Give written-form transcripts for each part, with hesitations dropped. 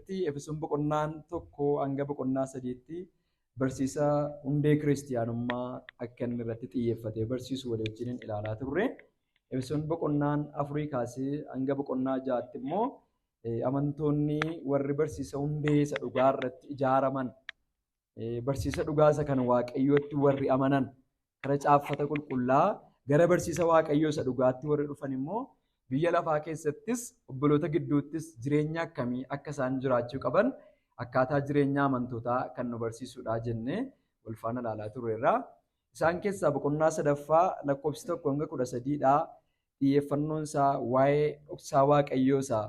Efesoon boqonnaan 1 hanga boqonnaa 3tti barsiisa hundee kiristiyaanummaa akka inni irratti xiyyeeffatee barsiisu walii wajjiniin ilaalaa turre. Efesoon boqonnaan 4 kaasee hanga boqonnaa 6tti immoo amantoonni warri barsiisa hundee isa dhugaa irratti ijaaraman, barsiisa dhugaa isa kan Waaqayyootti warri amanan, kara caaffata qulqullaa gara barsiisa Waaqayyoo isa dhugaatti warri dhufan immoo biyya lafaa keessattis obboloota gidduuttis jireenya akkamii akka isaan jiraachuu qaban akkaataa jireenya amantootaa kan nu barsiisudha jennee wal faana ilaalaa turreerra. Isaan keessaa boqonnaa 3ffaa lakkoofsi 1 hanga 13dha. Xiyyeeffannoon isaa waa'ee dhoksaa Waaqayyoo isaa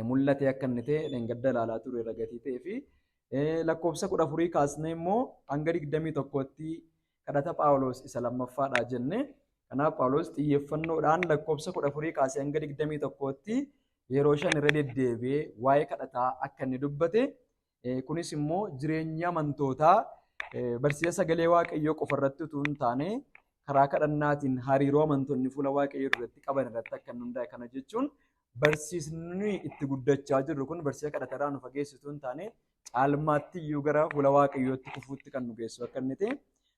mul'ate akka inni ta'e dheengadda ilaalaa turreerra gatii ta'ee fi lakkoofsa 14 kaasnee immoo hanga 21tti kadhata Phaawulos isa lammaffaadha jenne. Kanaaf Phaawulos xiyyeeffannoodhaan lakkoofsa 14 kaasee hanga 21tti yeroo 5 irra deddeebi'ee waa'ee kadhataa akka inni dubbate, kunis immoo jireenya amantootaa barsiisa sagalee Waaqayyoo qofa irratti utuu hin taane karaa kadhannaatiin hariiroo amantoonni fuula Waaqayyoo duratti qaban irratti akka inni hundaa'e. Kana jechuun barsiisni itti guddachaa jirru kun barsiisa kadhatarraa nu fageessu utuu hin taane caalmaatti iyyuu gara fuula Waaqayyootti kufuutti kan nu geessu akka inni ta'e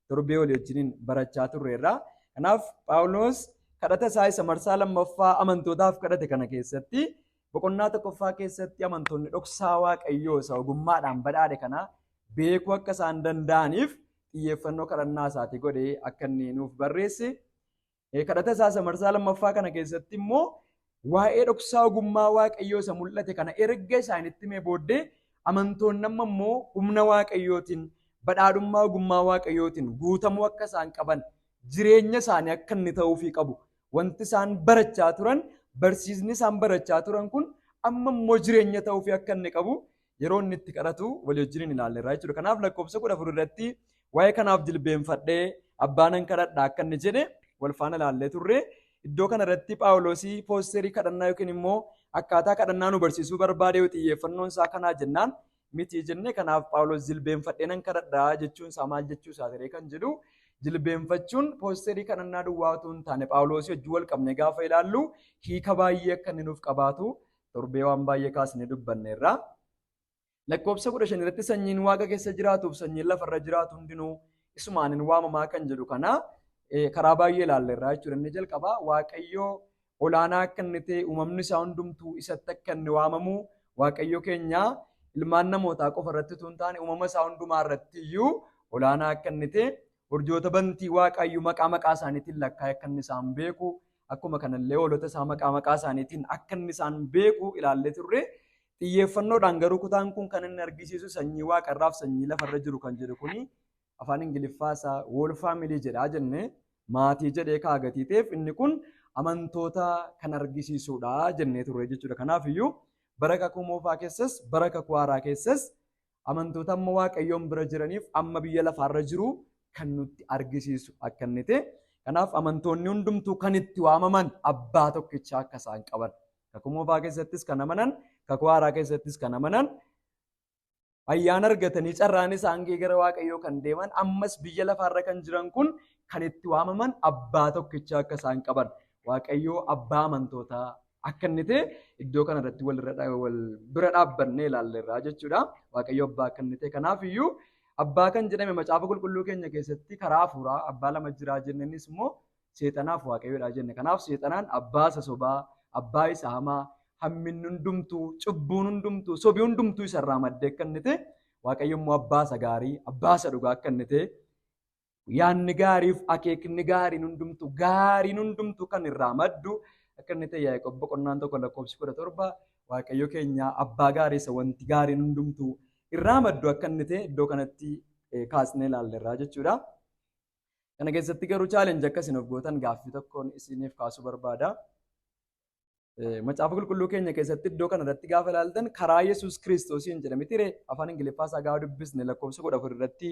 torbee walii wajjiniin barachaa turreerra. Kanaaf Phaawulos kadhata isaa isa marsaa lammaffaa amantootaaf kadhate kana keessatti boqonnaa 1ffaa keessatti amantoonni dhoksaa Waaqayyoo isa ogummaadhaan badhaadhe kana beekuu akka isaan danda'aniif xiyyeeffannoo kadhannaa isaatii godhee akka inni nuuf barreesse. Kadhata isaa isa marsaa lammaffaa kana keessatti immoo waa'ee dhoksaa ogummaa Waaqayyoo isa mul'ate kana erga isaanitti himee booddee amantoonni amma immoo humna Waaqayyootiin, badhaadhummaa ogummaa Waaqayyootiin guutamuu akka isaan qaban, jireenya isaanii akka inni ta'uufii qabu, wanti isaan barachaa turan, barsiisni isaan barachaa turan kun amma immoo jireenya ta'uufii akka inni qabu yeroo inni itti kadhatu walii wajjiniin ilaalleerra jechuudha. Kanaaf lakkoofsa 14 irratti waa'ee kanaaf jilbeenfadhee abbaa nan kadhadha akka inni jedhe wal faana ilaallee turre. Iddoo kana irratti Phaawulosii poosterii kadhannaa yookiin immoo akkaataa kadhannaa nu barsiisuu barbaade yoo xiyyeeffannoon isaa kanaa jennaan miti jenne. Kanaaf Phaawulos jilbeenfadhee nan kadhadha jechuun isaa maal jechuu isaa ture kan jedhu, jilbeenfachuun poosterii kadhannaa duwwaa utuu hin taane Phaawulosii wajjin wal qabne gaafa ilaallu hiika baay'ee akka inni nuuf qabaatu torbee waan baay'ee kaasnee dubbanneerra. Lakkoofsa 15 irratti sanyiin waaqa keessa jiraatuuf sanyiin lafarra jiraatu hundinuu isumaan hin waamamaa kan jedhu kana karaa baay'ee ilaalleerra jechuudha. Inni jalqabaa Waaqayyoo olaanaa akka inni ta'e, uumamni isaa hundumtuu isatti akka inni waamamu, Waaqayyo keenya ilmaan namootaa qofa irratti utuu hin taane uumama isaa hundumaa irratti iyyuu olaanaa akka inni ta'e, urjoota bantii waaqaayyuu maqaa maqaa isaaniitiin lakkaa'ee akka inni isaan beeku, akkuma kanallee hoolota isaa maqaa maqaa isaaniitiin akka inni isaan beeku ilaallee turre. Xiyyeeffannoodhaan garuu kutaan kun kan inni argisiisu sanyii waaqarraaf sanyii lafarra jiru kan jedhu kuni afaan Ingiliffaa isaa whole family jedhaa jenne, maatii jedhee kaagatii ta'eef inni kun amantoota kan argisiisudha jennee turre jechuudha. Kanaaf iyyuu bara kakuu moofaa keessas bara kakuu haaraa keessas amantoota amma Waaqayyoon bira jiraniif amma biyya lafaarra jiru kan nutti argisiisu akka inni ta'e. Kanaaf amantoonni hundumtuu kan itti waamaman abbaa tokkicha akka isaan qaban. Kakuu moofaa keessattis kan amanan, kakuu haaraa keessattis kan amanan, ayyaana argatanii carraan isaan ga'ee gara Waaqayyoo kan deeman, ammas biyya lafaarra kan jiran kun kan itti waamaman abbaa tokkicha akka isaan qaban. Waaqayyoo abbaa amantootaa akka inni ta'e iddoo kana irratti wal bira dhaabbannee ilaalleerra jechuudha. Waaqayyo abbaa akka inni ta'e. Kanaaf iyyuu abbaa kan jedhame macaafa qulqulluu keenya keessatti karaa hafuuraa abbaa lama jiraa jenne, innis immoo seexanaaf Waaqayyoodha jenne. Kanaaf seexanaan abbaa isa sobaa, abbaa isa hamaa, hamminni hundumtuu, cubbuun hundumtuu, sobii hundumtuu isarraa maddee akka inni ta'e, Waaqayyo immoo abbaa isa gaarii, abbaa isa dhugaa akka inni ta'e, yaadni gaariif akeekni gaariin hundumtuu, gaariin hundumtuu kan irraa maddu akka inni ta'e Yaaqoob boqonnaan 1 lakkoofsi 17 Waaqayyo keenya abbaa gaarii isa wanti gaariin hundumtuu irraa maddu akka inni ta'e iddoo kanatti kaasnee ilaalleerra jechuudha. Kana keessatti garuu challenge akka isin of gootan gaaffii tokkoon isiniif kaasuu barbaada. Macaafa qulqulluu keenya keessatti iddoo kana irratti gaafa ilaaltan karaa Yesuus Kiristoosiin jedha miti ree? Afaan Ingiliffaa isaa gaafa dubbisne lakkoofsa 14 irratti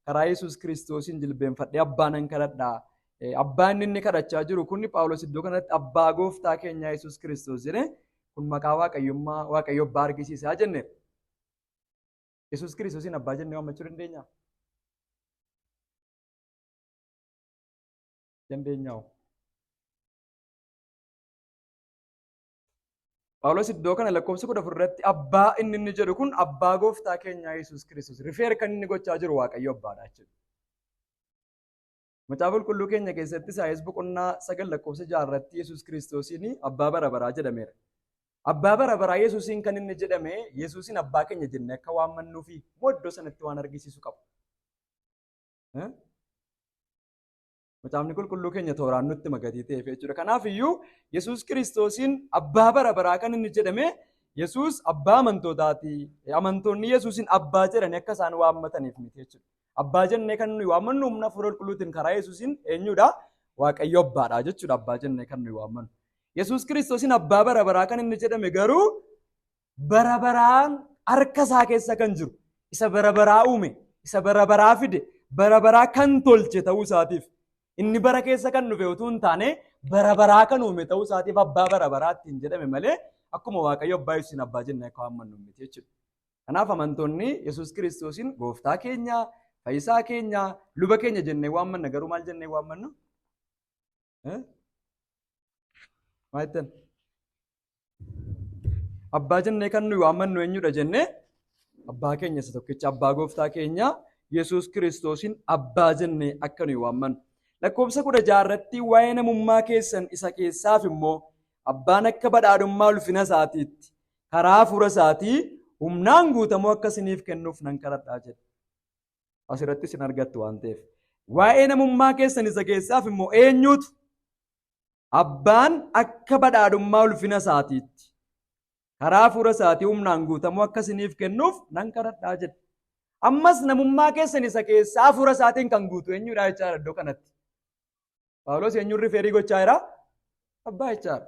karaa Yesuus Kiristoosiin jilbeenfadhee abbaa nan kadhadha. Abbaan inni kadhachaa jiru kun Phaawulos iddoo kanatti abbaa gooftaa keenyaa Yesuus Kiristoos jedhe, kun maqaa Waaqayyummaa Waaqayyo abbaa argisiisaa jenne. Yesuus Kiristoosiin abbaa jennee waammachuu dandeenyaa? Dandeenyaa? Phaawulos iddoo kana lakkoofsa 14 irratti abbaa inni jedhu kun abbaa gooftaa keenyaa Yesuus Kiristoos refer kan inni gochaa jiru Waaqayyo abbaadha jechuudha. Macaafa qulqulluu keenya keessatti Isaayyaas boqonnaa 9 lakkoofsa 6 irratti Yesuus Kiristoosiin abbaa bara baraa jedhameera. Abbaa bara baraa Yesuusiin kan inni jedhame Yesuusiin abbaa keenya jennee akka waammannuu fi immoo iddoo sanatti waan argisiisu qaba. Macaafni qulqulluu keenya tooraan nutti magatii ta'eef jechuudha. Kanaaf iyyuu Yesuus Kiristoosiin abbaa bara baraa kan inni jedhame Yesuus abbaa amantootaati. Amantoonni Yesuusiin abbaa jedhanii akka isaan waammataniif miti jechuudha. Abbaa jennee kan nuyi waammannu humna hafuura qulqulluutiin karaa Yesuusiin eenyudha? Waaqayyo abbaadha jechuudha abbaa jennee kan nuyi waammannu. Yesuus Kiristoosiin abbaa bara baraa kan inni jedhame garuu bara baraan harka isaa keessa kan jiru isa bara baraa uume isa bara baraa fide bara baraa kan tolche ta'uu isaatiif inni bara keessa kan dhufe utuu hin taane bara baraa kan uume ta'uu isaatiif abbaa bara baraa ittiin jedhame malee akkuma Waaqayyo abbaa Yesuusiin abbaa jennee akka waammannu miti jechuudha. Kanaaf amantoonni Yesuus Kiristoosiin gooftaa keenya, fayyisaa keenya, luba keenya jennee waammanna garuu maal jennee waammannu? Maal jettan? Abbaa jennee kan nuyi waammannu eenyudha jennee abbaa keenya isa tokkicha abbaa gooftaa keenya Yesuus Kiristoosiin abbaa jennee akka nuyi waammannu. Lakkoofsa 16 irratti waa'ee namummaa keessan isa keessaaf immoo abbaan akka badhaadhummaa ulfina isaatiitti karaa hafuura isaatii humnaan guutamuu akka isiniif kennuuf nan kadhadhaa jedhe. Asirratti isin argattu waan ta'eef. Waa'ee namummaa keessan isa keessaaf immoo eenyutu abbaan akka badhaadhummaa ulfina isaatiitti karaa hafuura isaatii humnaan guutamuu akka isiniif kennuuf nan kadhadhaa jedhe. Ammas namummaa keessan isa keessaa hafuura isaatiin kan guutu eenyudha jechaadha iddoo kanatti. Phaawulos eenyuun refer gochaa jira? Abbaa jechaadha.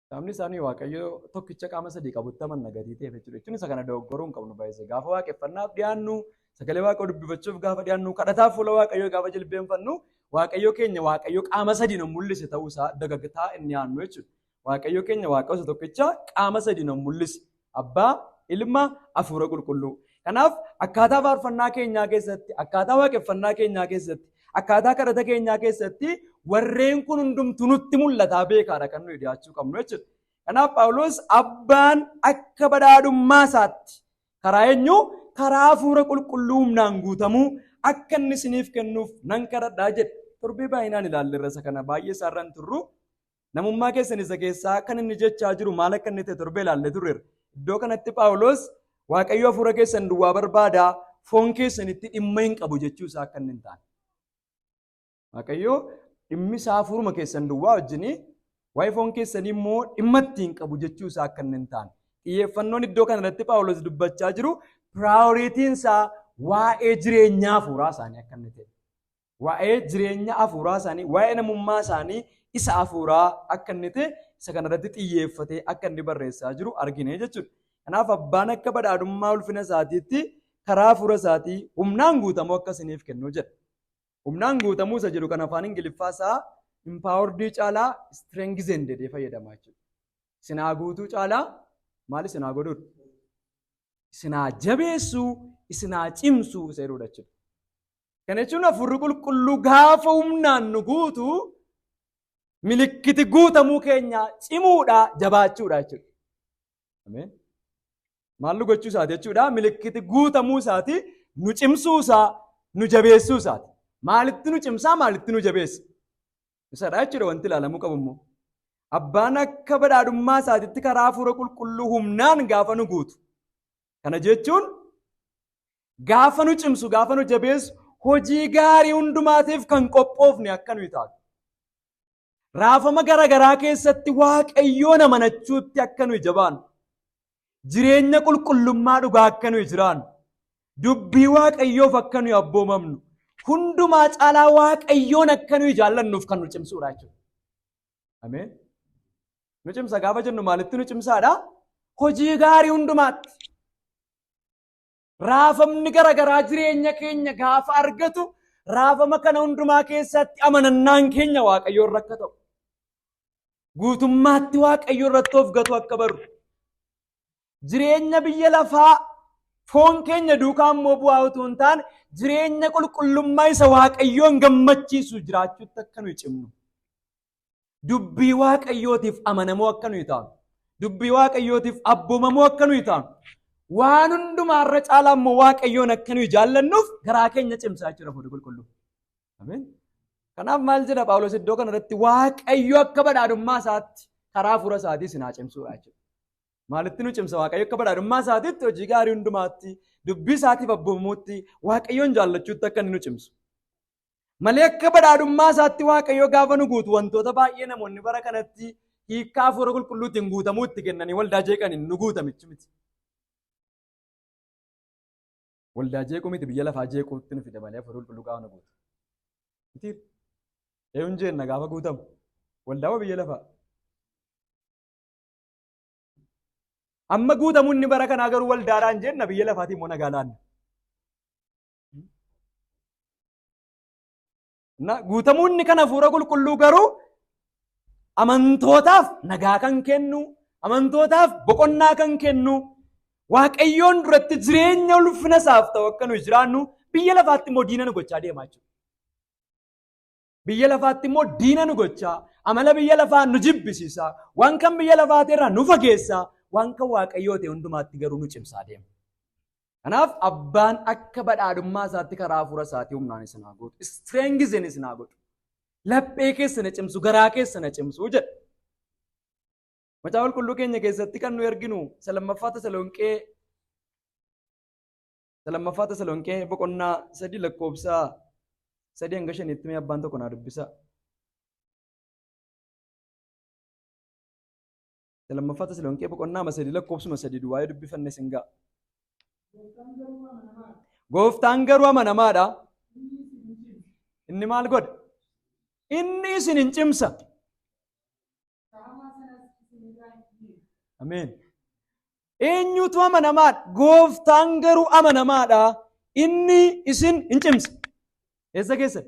Sababni isaanii Waaqayyo tokkicha qaama sadii qabutti amanna gatii ta'eef jechuudha. Jechuun isa kana dogoggoruu hin qabnu baay'isee. Gaafa waaqeffannaaf dhiyaannu, sagalee Waaqayyoo dubbifachuuf gaafa dhiyaannu, kadhataaf fuula Waaqayyoo gaafa jilbeenfannu, Waaqayyo keenya Waaqayyo qaama sadiin of mul'ise ta'uu isaa dagagtaa inni yaannu jechuudha. Waaqayyo keenya Waaqayyo isa tokkicha qaama sadiin of mul'ise. Abbaa, Ilma, Hafuura Qulqulluu. Kanaaf akkaataa faarfannaa keenyaa keessatti, akkaataa waaqeffannaa keenyaa keessatti, akkaataa kadhata keenyaa keessatti warreen kun hundumtuu nutti mul'ataa beekaadha kan nuyi dhiyaachuu qabnu jechuudha. Kanaaf Phaawulos abbaan akka badhaadhummaa isaatti karaa eenyu karaa hafuura qulqulluu humnaan guutamuu akka inni isiniif kennuuf nan kadhadhaa jedhe. Torbee baay'inaan ilaalleerra isa kana baay'ee isaarra hin turru. Namummaa keessan isa keessaa kan inni jechaa jiru maal akka inni ta'e torbee ilaallee turreerra. Iddoo kanatti Phaawulos Waaqayyo hafuura keessan duwwaa barbaadaa foon keessanitti dhimma hin qabu jechuu isaa akka inni hin taane. Waaqayyo dhimmi isaa hafuuruma keessan duwwaa wajjinii waa'ee foon keessanii immoo dhimma itti hin qabu jechuu isaa akka inni hin taane. Xiyyeeffannoon iddoo kanarratti Phaawulos dubbachaa jiru priorityn isaa waa'ee jireenya hafuuraa isaanii akka inni ta'e. Waa'ee jireenya hafuuraa isaanii, waa'ee namummaa isaanii isa hafuuraa akka inni ta'e isa kanarratti xiyyeeffatee akka inni barreessaa jiru argine jechuudha. Kanaaf abbaan akka badhaadhummaa ulfina isaatiitti karaa hafuura isaatii humnaan guutamuu akka isiniif kennu jedha. Humnaan guutamuu isa jedhu kan afaan Ingiliffaa isaa empowered caalaa strengthened jedhee fayyadama jechuudha. Isinaa guutuu caalaa maal isinaa godhuudha? Isinaa jabeessuu, isinaa cimsuu isa jedhudha jechuudha. Kana jechuun hafuurri qulqulluu gaafa humnaan nu guutu milikkiti guutamuu keenya cimuudha, jabaachuudha jechuudha. Ameen. Maal nu gochuu isaati jechuudha? Milikkiti guutamuu isaati nu cimsuu isaa, nu jabeessuu isaati. Maalitti nu cimsaa, maalitti nu jabeessa? Isadha jechuudha wanti ilaalamuu qabu immoo. Abbaan akka badhaadhummaa isaatitti karaa hafuura qulqulluu humnaan gaafa nu guutu. Kana jechuun gaafa nu cimsu, gaafa nu jabeessu hojii gaarii hundumaatiif kan qophoofne akka nuyi taatu. Raafama garaagaraa keessatti Waaqayyoon amanachuutti akka nuyi jabaannu. Jireenya qulqullummaa dhugaa akka nuyi jiraannu. Dubbii Waaqayyoof akka nuyi abboomamnu. Hundumaa caalaa Waaqayyoon akka nuyi jaallannuuf kan nu cimsuudha jechuudha. Ameen. Nu cimsa gaafa jennu maalitti nu cimsaadha? Hojii gaarii hundumaatti. Raafamni garaagaraa jireenya keenya gaafa argatu raafama kana hundumaa keessatti amanannaan keenya Waaqayyo irra akka ta'u. Guutummaatti Waaqayyo irratti of gatu akka barru. Jireenya biyya lafaa foon keenya duukaa immoo bu'aa utuu hin taane jireenya qulqullummaa isa Waaqayyoon gammachiisu jiraachuutti akka nuyi cimnu. Dubbii Waaqayyootiif amanamoo akka nuyi taanu, dubbii Waaqayyootiif abboomamoo akka nuyi taanu, waan hundumaarra caalaa immoo Waaqayyoon akka nuyi jaallannuuf garaa keenya cimsaa jechuudha Hafuurri Qulqulluun. Ameen. Kanaaf maal jedha Phaawulos iddoo kanarratti? Waaqayyo akka badhaadhummaa isaatti karaa hafuura isaatii isin haa cimsuudha jechuudha. Maalitti nu cimsa Waaqayyo? Akka badhaadhummaa isaatiitti hojii gaarii hundumaatti, dubbii isaatiif abboomamuutti, Waaqayyoon jaallachuutti akka inni nu cimsu. Malee akka badhaadhummaa isaatti Waaqayyo gaafa nu guutu, wantoota baay'ee namoonni bara kanatti hiikkaa hafuura qulqulluutiin guutamuu itti kennanii waldaa jeeqaniin nu guutamichi miti. Waldaa jeequu miti, biyya lafaa jeequutti nu fida malee hafuura qulqulluu gaafa nu guutu. Miti? Eeyuun jeenna gaafa guutamu? Waldaa biyya lafaa. Amma guutamuun inni bara kanaa garuu waldaadhaan jenna, biyya lafaatiin immoo nagaa laanna. Guutamuun inni kan hafuura qulqulluu garuu amantootaaf nagaa kan kennu, amantootaaf boqonnaa kan kennu, Waaqayyoon duratti jireenya ulfina isaaf ta'u akka nuyi jiraannu, biyya lafaatti immoo diina nu gochaa deemaa jechuudha. Biyya lafaatti immoo diina nu gochaa, amala biyya lafaa nu jibbisiisaa, waan kan biyya lafaa irraa nu fageessaa, waan kan Waaqayyoo ta'e hundumaatti garuu nu cimsaa deema. Kanaaf abbaan akka badhaadhummaa isaatti karaa hafuura isaatii humnaan isin haa gootu. Strengthen isin haa godhu. Laphee keessa na cimsu, garaa keessa na cimsu jedha. Macaafa qulqulluu keenya keessatti kan nu arginu isa lammaffaa Tasalonqee boqonnaa 3 lakkoofsa 3 hanga 5tti mee abbaan tokko naa dubbisa. Lammaffaa Tasalonqee boqonnaa 3 lakkoofsuma 3 duwwaa yoo dubbifanne sin ga'a. Gooftaan garuu amanamaadha. Inni maal godha? Inni isin hin cimsa. Ameen. Eenyutu amanamaadha? Gooftaan garuu amanamaadha. Inni isin hin cimsa. Eessa keessan?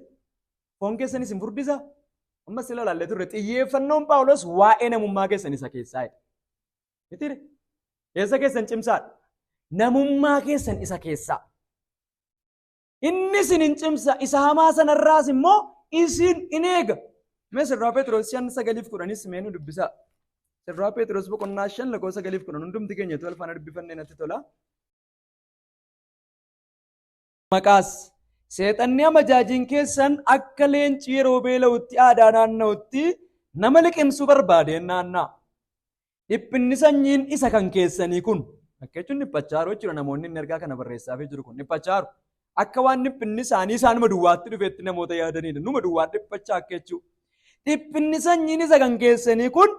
Foon keessan isin furdisa? Amma sila ilaallee turre, xiyyeeffannoon Phaawulos waa'ee namummaa keessan isa keessaa. Mitiire? Eessa keessan cimsaadha? Namummaa keessan isa keessaa. Inni isin hin cimsa, isa hamaa sanarraas immoo isin in eega. Mee sirraa Phexros 5:9-10s mee nu dubbisaa. Sirraa Phexros boqonnaa 5 lakkoofsa 9-10 hundumti keenya tu alfaana dubbifannee natti tola. Maqaas seexanni amajaajiin keessan akka leenci yeroo beela'utti aadaa naanna'utti nama liqimsuu barbaadeen naanna'a. Dhiphinni sanyiin isa kan keessanii kun, akka jechuun dhiphachaa jiru jechuudha, namoonni inni ergaa kana barreessaafii jiru kun dhiphachaa jiru. Akka waan dhiphinni isaanii isaanuma duwwaatti dhufeetti namoota yaadanidha. Numa duwwaa dhiphachaa akka jechuudha. Dhiphinni sanyiin isa kan keessanii kun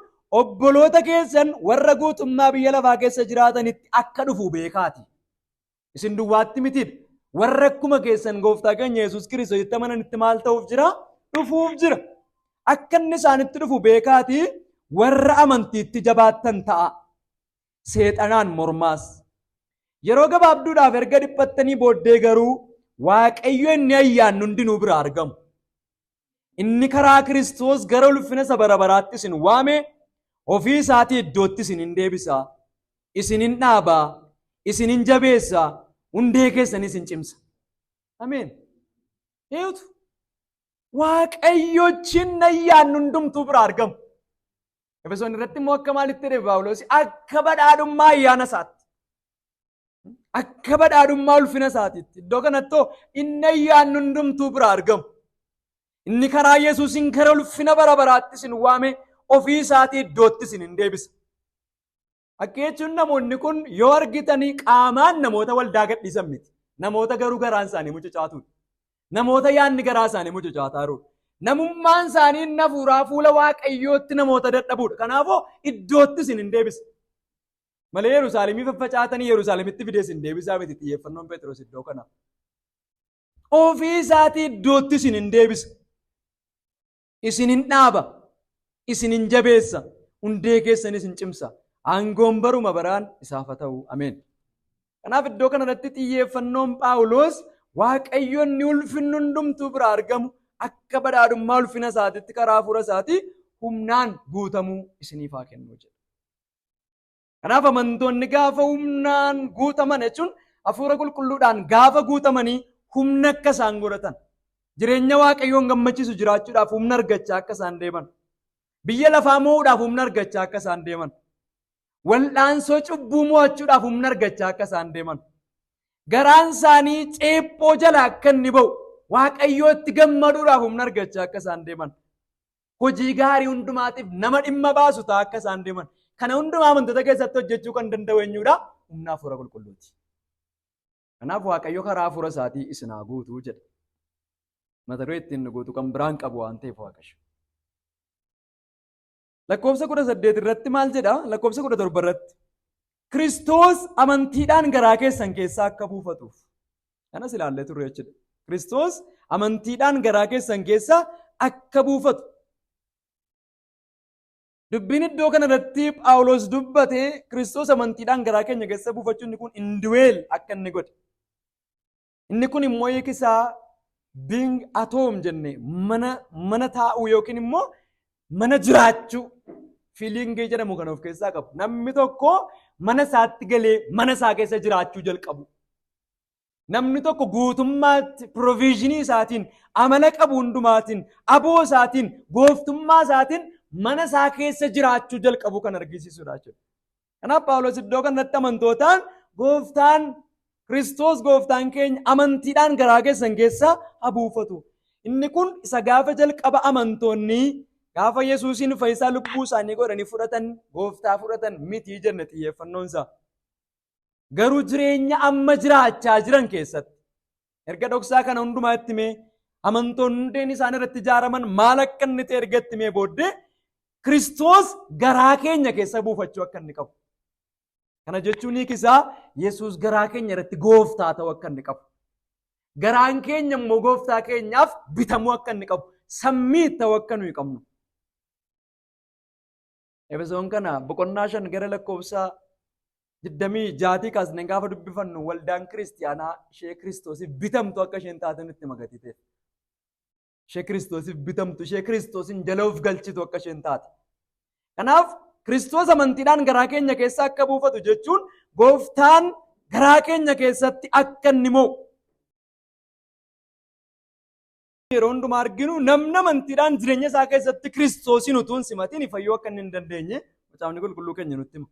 obboloota keessan warra guutummaa biyya lafaa keessa jiraatanitti akka dhufu beekaati. Isin duwwaatti mitiidha. Warra akkuma keessan gooftaa keenya Yesuus Kiristoositti amananitti maal ta'uuf jira? Dhufuuf jira. Akka inni isaanitti dhufu beekaati warra amantiitti jabaattan ta'a. Seexanaan mormaas. Yeroo gabaabduudhaaf erga dhiphattanii booddee garuu Waaqayyo inni ayyaanni hundinuu bira argamu. Inni karaa Kiristoos gara ulfina isa bara baraatti isin waame ofii isaatii iddootti isin hin deebisa. Isin hin dhaaba, isin hin jabeessa, hundee keessanis hin cimsa. Ameen. Eeyyutu Waaqayyochin ayyaanni hundumtuu bira argamu. Efesoon irratti immoo akka maalitti jedhe Phaawulos? Akka badhaadhummaa ayyaana isaatti. Akka badhaadhummaa ulfina isaatiitti. Iddoo kanattoo inni ayyaanni hundumtuu bira argamu. Inni karaa Yesuusin gara ulfina bara baraatti isin waame ofii isaatii iddootti isin hin deebisa. Akka jechuun namoonni kun yoo argitanii qaamaan namoota waldaa gadhiisan miti. Namoota garuu garaan isaanii mucucaatudha. Namoota yaadni garaa isaanii mucucaataarudha. Namummaan isaanii inni hafuuraa fuula Waaqayyootti namoota dadhabuudha. Kanaafuu iddootti isin hin deebisa. Malee Yerusaalemii faffacaatanii Yerusaalemitti fidee isin deebisaa miti xiyyeeffannoon Phexros iddoo kana. Ofii isaatii iddootti isin hin deebisa. Isin hin dhaaba. Isin hin jabeessa. Hundee keessanis hin cimsa. Aangoon baruma baraan isaaf haa ta'u. Ameen. Kanaaf iddoo kanarratti xiyyeeffannoon Phaawulos Waaqayyo inni ulfinni hundumtuu bira argamu akka badhaadhummaa ulfina isaatiitti karaa hafuura isaatii humnaan guutamuu isiniif haa kennu jedha. Kanaaf amantoonni gaafa humnaan guutaman jechuun hafuura qulqulluudhaan gaafa guutamanii humna akka isaan godhatan, jireenya Waaqayyoon gammachiisu jiraachuudhaaf humna argachaa akka isaan deeman. Biyya lafaa mo'uudhaaf humna argachaa akka isaan deeman. Wal'aansoo cubbuu mo'achuudhaaf humna argachaa akka isaan deeman. Garaan isaanii ceephoo jala akka inni ba'u Waaqayyootti gammaduudhaaf humna argachaa akka isaan deeman. Hojii gaarii hundumaatiif nama dhimma baasu ta'a akka isaan deeman. Kana hundumaa amantoota keessatti hojjechuu kan danda'u eenyudha? Humna Hafuura Qulqulluuti. Kanaaf Waaqayyo karaa hafuura isaatii isin haa guutuu jedha. Mata duree ittiin nu guutu kan biraan qabu waan ta'eef Waaqayyo. Lakkoofsa 18 irratti maal jedha? Lakkoofsa 17 irratti. Kiristoos amantiidhaan garaa keessan keessaa akka buufatuuf. Kanas ilaallee turre jechuudha. Kiristoos amantiidhaan garaa keessan keessaa akka buufatu. Dubbiin iddoo kana irratti Phaawulos dubbate Kiristoos amantiidhaan garaa keenya keessa buufachuu inni kun indwell akka inni godhe. Inni kun immoo hiikisaa being at home jenne mana taa'uu yookiin immoo mana jiraachuu feelingii jedhamu kan of keessaa qabu. Namni tokko mana isaatti galee mana isaa keessa jiraachuu jalqabu. Namni tokko guutummaatti provisionii isaatiin, amala qabu hundumaatiin, aboo isaatiin, gooftummaa isaatiin mana isaa keessa jiraachuu jalqabu kan argisiisudha jechuudha. Kanaaf Phaawulos iddoo kanatti amantootaan gooftaan Kiristoos gooftaan keenya amantiidhaan garaa keessan keessa haa buufatu. Inni kun isa gaafa jalqaba amantoonni gaafa Yesuusiin fayyisaa lubbuu isaanii godhanii fudhatan, gooftaa fudhatan miti jenne xiyyeeffannoon isaa. Garuu jireenya amma jiraachaa jiran keessatti erga dhoksaa kana hundumaa itti himee, amantoonni hundeen isaan irratti ijaaraman maal akka inni ta'e erga itti himee booddee, Kiristoos garaa keenya keessa buufachuu akka inni qabu. Kana jechuun hiikisaa Yesuus garaa keenya irratti gooftaa ta'uu akka inni qabu. Garaan keenya immoo gooftaa keenyaaf bitamuu akka inni qabu. Submit ta'uu akka nuyi qabnu. Efesoon kana boqonnaa 5 gara lakkoofsa 26 kaasnee gaafa dubbifannu, waldaan kiristiyaanaa ishee Kiristoosiif bitamtu akka isheen taate nutti magatiteef. Ishee Kiristoosiif bitamtu, ishee Kiristoosiin jala of galchitu akka isheen taate. Kanaaf Kiristoos amantiidhaan garaa keenya keessa akka buufatu jechuun gooftaan garaa keenya keessatti akka inni mo'u. Yeroo hundumaa arginu, namni amantiidhaan jireenya isaa keessatti Kiristoosiin utuu hin simatiin fayyuu akka inni hin dandeenye macaafni qulqulluu keenya nutti hima.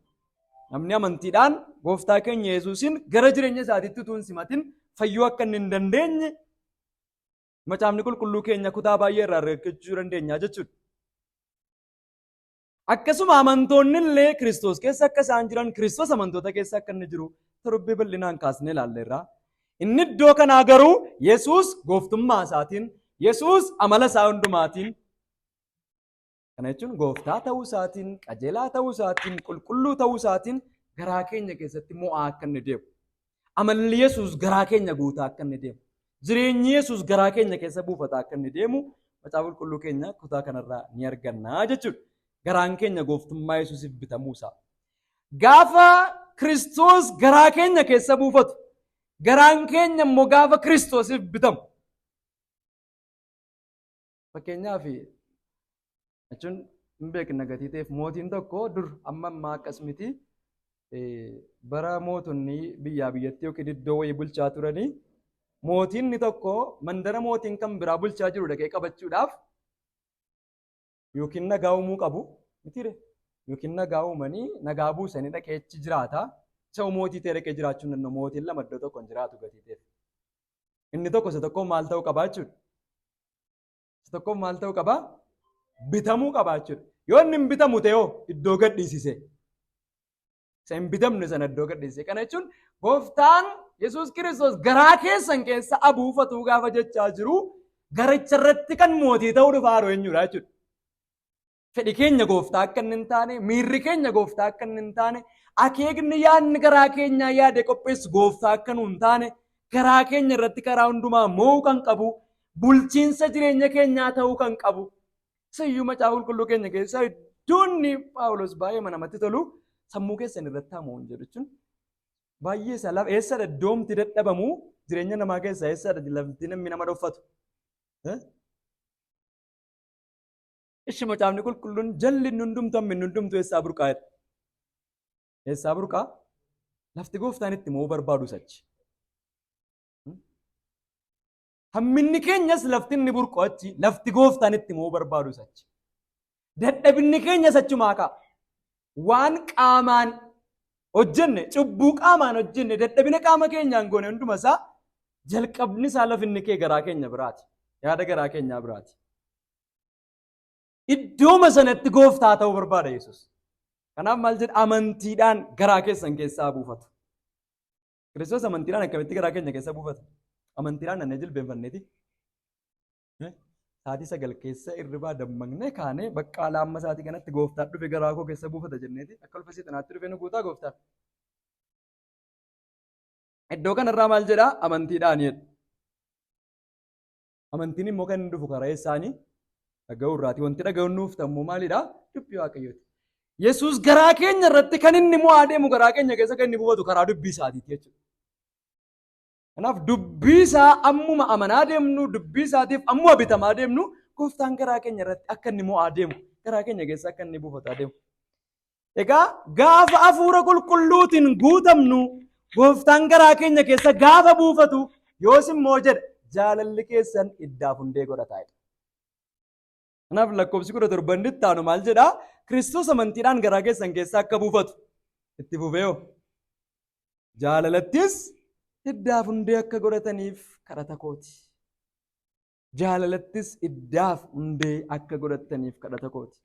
Namni amantiidhaan gooftaa keenya Yesuusiin gara jireenya isaatiitti utuu hin simatin fayyuu akka inni hin dandeenye macaafni qulqulluu keenya kutaa baay'ee irraa argachuu dandeenya jechuudha. Akkasuma amantoonni illee Kiristoos keessa akka isaan jiran, Kiristoos amantoota keessa akka inni jiru torbii bal'inaan kaasnee ilaalleerra. Inni iddoo kanaa garuu Yesuus gooftummaa isaatiin, Yesuus amala isaa hundumaatiin, kana jechuun gooftaa ta'uu isaatiin, qajeelaa ta'uu isaatiin, qulqulluu ta'uu isaatiin garaa keenya keessatti mo'aa akka inni deemu. Amalli Yesuus garaa keenya guutaa akka inni deemu. Jireenyi Yesuus garaa keenya keessa buufataa akka inni deemu macaafa qulqulluu keenya kutaa kanarraa ni arganna jechuudha. Garaan keenya gooftummaa Yesuusiif bitamuu isaa. Gaafa Kiristoos garaa keenya keessa buufatu, garaan keenya immoo gaafa Kiristoosiif bitamu. Fakkeenyaaf jechuun hin beekna gatii ta'eef, mootiin tokko dur, amma ammaa akkas miti, bara mootonni biyyaa biyyatti yookiin iddoo wayii bulchaa turanii, mootiin inni tokko mandara mootiin kan biraa bulchaa jiru dhaqee qabachuudhaaf yookiin nagaa uumuu qabu mitiire, yookiin nagaa uumanii nagaa buusanii dhaqee achi jiraata. Isa mootii ta'e dhaqee jiraachuu hin danda'u. Mootiin lama iddoo tokko hin jiraatu gatii ta'eef. Inni tokko isa tokko maal ta'uu qabaa jechuudha? Isa tokko maal ta'uu qabaa? Bitamuu qabaa jechuudha. Yoo inni hin bitamu ta'e hoo iddoo gadhiisise. Isa hin bitamne sana iddoo gadhiisise. Kana jechuun gooftaan Yesuus Kiristoos garaa keessan keessa abuufatuu gaafa jechaa jiru, garicha irratti kan mootii ta'uu dhufaa jiru eenyudha jechuudha? Fedhi keenya gooftaa akka inni hin taane, miirri keenya gooftaa akka inni hin taane, akeekni yaadni garaa keenyaa yaade qopheessu gooftaa akka nu hin taane, garaa keenya irratti karaa hundumaa mo'uu kan qabu, bulchiinsa jireenya keenyaa ta'uu kan qabu. Siyyuu macaafa qulqulluu keenya keessaa iddoonni Phaawulos baay'ee namatti tolu sammuu keessan irratti hamuun jedhu jechuun baay'ee isa lafa eessadha iddoomti dadhabamu jireenya namaa keessaa, eessadha lafti namni nama dhoffatu? Ishi macaafni qulqulluun jalli inni hundumtu, hammi inni hundumtu eessaa burqaa jedha? Eessaa burqaa? Lafti gooftaan itti mo'uu barbaadu achi. Hamminni keenyas lafti inni burqu achi, lafti gooftaan itti mo'uu barbaadu achi. Dadhabinni keenyas achumaa ka'a. Waan qaamaan hojjenne, cubbuu qaamaan hojjenne, dadhabina qaama keenyaan goone hunduma isaa jalqabni isaa lafinni kee garaa keenya biraati. Yaada garaa keenyaa biraati. Iddooma sanatti gooftaa ta'uu barbaada Yesuus. Kanaaf maal jedha? Amantiidhaan garaa keessan keessaa buufatu. Kiristoos amantiidhaan akkamitti garaa keenya keessa buufata? Amantiidhaan nannee jilbeenfanneeti. Sa'aatii 9 keessa irribaa dammaqnee kaanee baqqaalaa amma sa'aatii kanatti gooftaan dhufe garaa koo keessa buufata jenneeti akka ulfa seexanaatti dhufe nu guutaa gooftaan. Iddoo kanarraa maal jedhaa? Amantiidhaan jedha. Amantiin immoo kan inni dhufu karaa eessaanii? Dhaga'uu irraati. Wanti dhaga'uun nuuf ta'u immoo maalidha? Dubbii Waaqayyooti. Yesuus garaa keenya irratti kan inni mo'aa deemu, garaa keenya keessa kan inni buufatu karaa dubbii isaatiiti jechuudha. Kanaaf dubbii isaa ammuma amanaa deemnu, dubbii isaatiif ammuma bitamaa deemnu, gooftaan garaa keenya irratti akka inni mo'aa deemu, garaa keenya keessa akka inni buufataa deemu. Egaa gaafa hafuura qulqulluutiin guutamnu, gooftaan garaa keenya keessa gaafa buufatu, yoos immoo jedha jaalalli keessan iddaaf hundee godhataa jedha. Kanaaf lakkoofsi 17 inni itti aanu maal jedhaa? Kiristoos amantiidhaan garaa keessan keessa akka buufatu. Itti fufee hoo? Jaalalattis iddaaf hundee akka godhataniif kadhata kooti. Jaalalattis iddaaf hundee akka godhataniif kadhata kooti.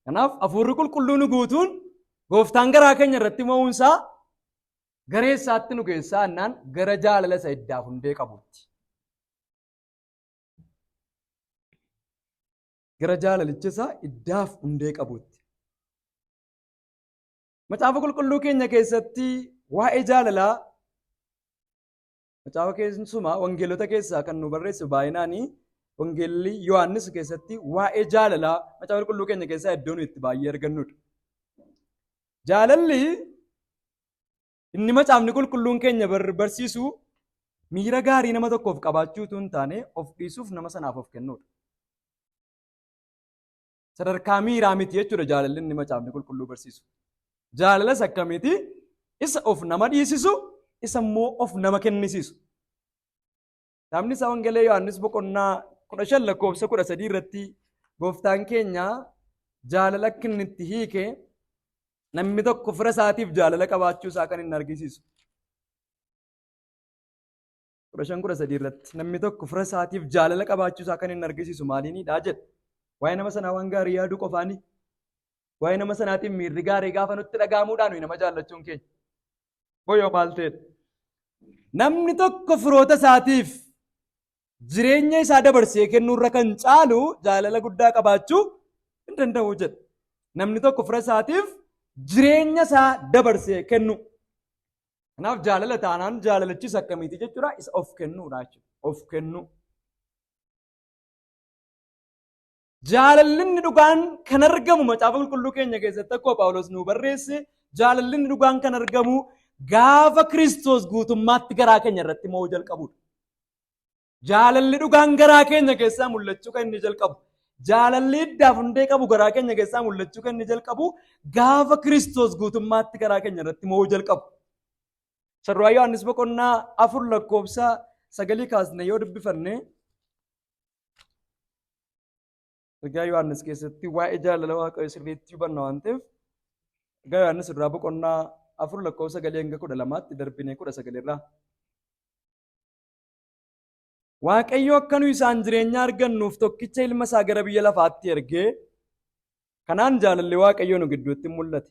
Kanaaf hafuurri qulqulluu nu guutuun, gooftaan garaa keenya irratti mo'uunsaa gara eessaatti nu geessaa annaan, gara jaalala isa iddaaf hundee qabutti. Gara jaalalicha isaa iddaaf hundee qabutti. Macaafa qulqulluu keenya keessatti waa'ee jaalalaa macaafa keessumaa wangeelota keessaa kan nu barreessu baay'inaanii wangeelli Yohaannis keessatti waa'ee jaalalaa macaafa qulqulluu keenya keessaa iddoo nu itti baay'ee argannudha. Jaalalli inni macaafni qulqulluun keenya barsiisu miira gaarii nama tokkoof qabaachuu utuu hin taane of dhiisuuf nama sanaaf of kennuudha. Sadarkaa miiraa miti jechuudha jaalalli inni macaafni qulqulluu barsiisu. Jaalalas akkamiiti? Isa of nama dhiisisu, isa immoo of nama kennisiisu. Kitaabni isaa Wangeela Yohaannis boqonnaa 15 lakkoofsa 13 irratti gooftaan keenya jaalala akka inni itti hiike, namni tokko fira isaatiif jaalala qabaachuu isaa kan inni argisiisu. 15:13 irratti namni tokko fira isaatiif jaalala qabaachuu isaa kan inni argisiisu maaliinidha jedha. Waa'ee nama sanaa waan gaarii yaaduu qofaani. Waa'ee nama sanaatiif miirri gaarii gaafa nutti dhaga'amuudhaan nuyi nama jaallachuun keenya. Boyoo maal ta'edha? Namni tokko firoota isaatiif jireenya isaa dabarsee kennuurra kan caalu jaalala guddaa qabaachuu hin danda'u jedha. Namni tokko fira isaatiif jireenya isaa dabarsee kennu. Kanaaf jaalala taanaan jaalalichis akkamiiti jechuudha? Isa of kennuudha jechuudha. Of kennuu. Jaalalli inni dhugaan kan argamu macaafa qulqulluu keenya keessatti akkuma Phaawulos nuu barreesse, jaalalli inni dhugaan kan argamu gaafa Kiristoos guutummaatti garaa keenya irratti mo'uu jalqabudha. Jaalalli dhugaan garaa keenya keessaa mul'achuu kan inni jalqabu. Jaalalli iddaaf hundee qabu garaa keenya keessaa mul'achuu kan inni jalqabu gaafa Kiristoos guutummaatti garaa keenya irratti mo'uu jalqabu. Sarruwaa Yohaannis boqonnaa 4 lakkoofsa 9 kaasne yoo dubbifanne, ergaa Yohaannis keessatti waa'ee jaalala Waaqayyo sirriitti hubanna waan ta'eef, ergaa Yohaannis irraa boqonnaa 4 lakkoofsa 9 hanga 12tti darbinee 19 irraa. Waaqayyo akka nu isaan jireenya argannuuf tokkicha ilma isaa gara biyya lafaatti ergee, kanaan jaalalli Waaqayyoo nu gidduutti mul'ate.